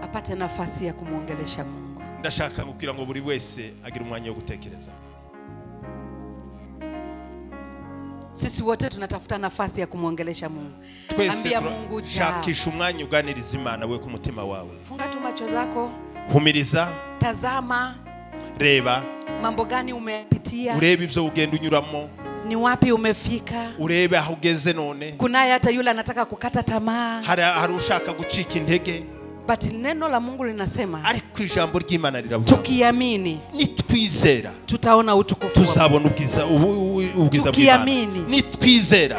Speaker 1: apate nafasi ya kumuongelesha Mungu.
Speaker 2: Ndashaka kugira ngo buri wese agire umwanya wo gutekereza.
Speaker 1: Sisi wote tunatafuta nafasi ya kumuongelesha Mungu. Ambia Mungu
Speaker 2: shakisha umwanya uganiriza Imana we ku mutima wawe.
Speaker 1: Funga tu macho zako.
Speaker 2: Humiriza.
Speaker 1: Tazama.
Speaker 2: Reba.
Speaker 1: Mambo gani umepitia?
Speaker 2: Urebe ibyo ugenda unyuramo.
Speaker 1: Ni wapi umefika?
Speaker 2: Urebe aho ugeze none.
Speaker 1: Kunaye hata yule anataka kukata tamaa.
Speaker 2: Hari ushaka gucika intege.
Speaker 1: But neno la Mungu linasema,
Speaker 2: ariko ijambo ry'Imana riravuga,
Speaker 1: tukiamini,
Speaker 2: nitwizera,
Speaker 1: tutaona utukufu,
Speaker 2: tuzabona ubwiza bw'Imana.
Speaker 1: Tukiamini,
Speaker 2: nitwizera.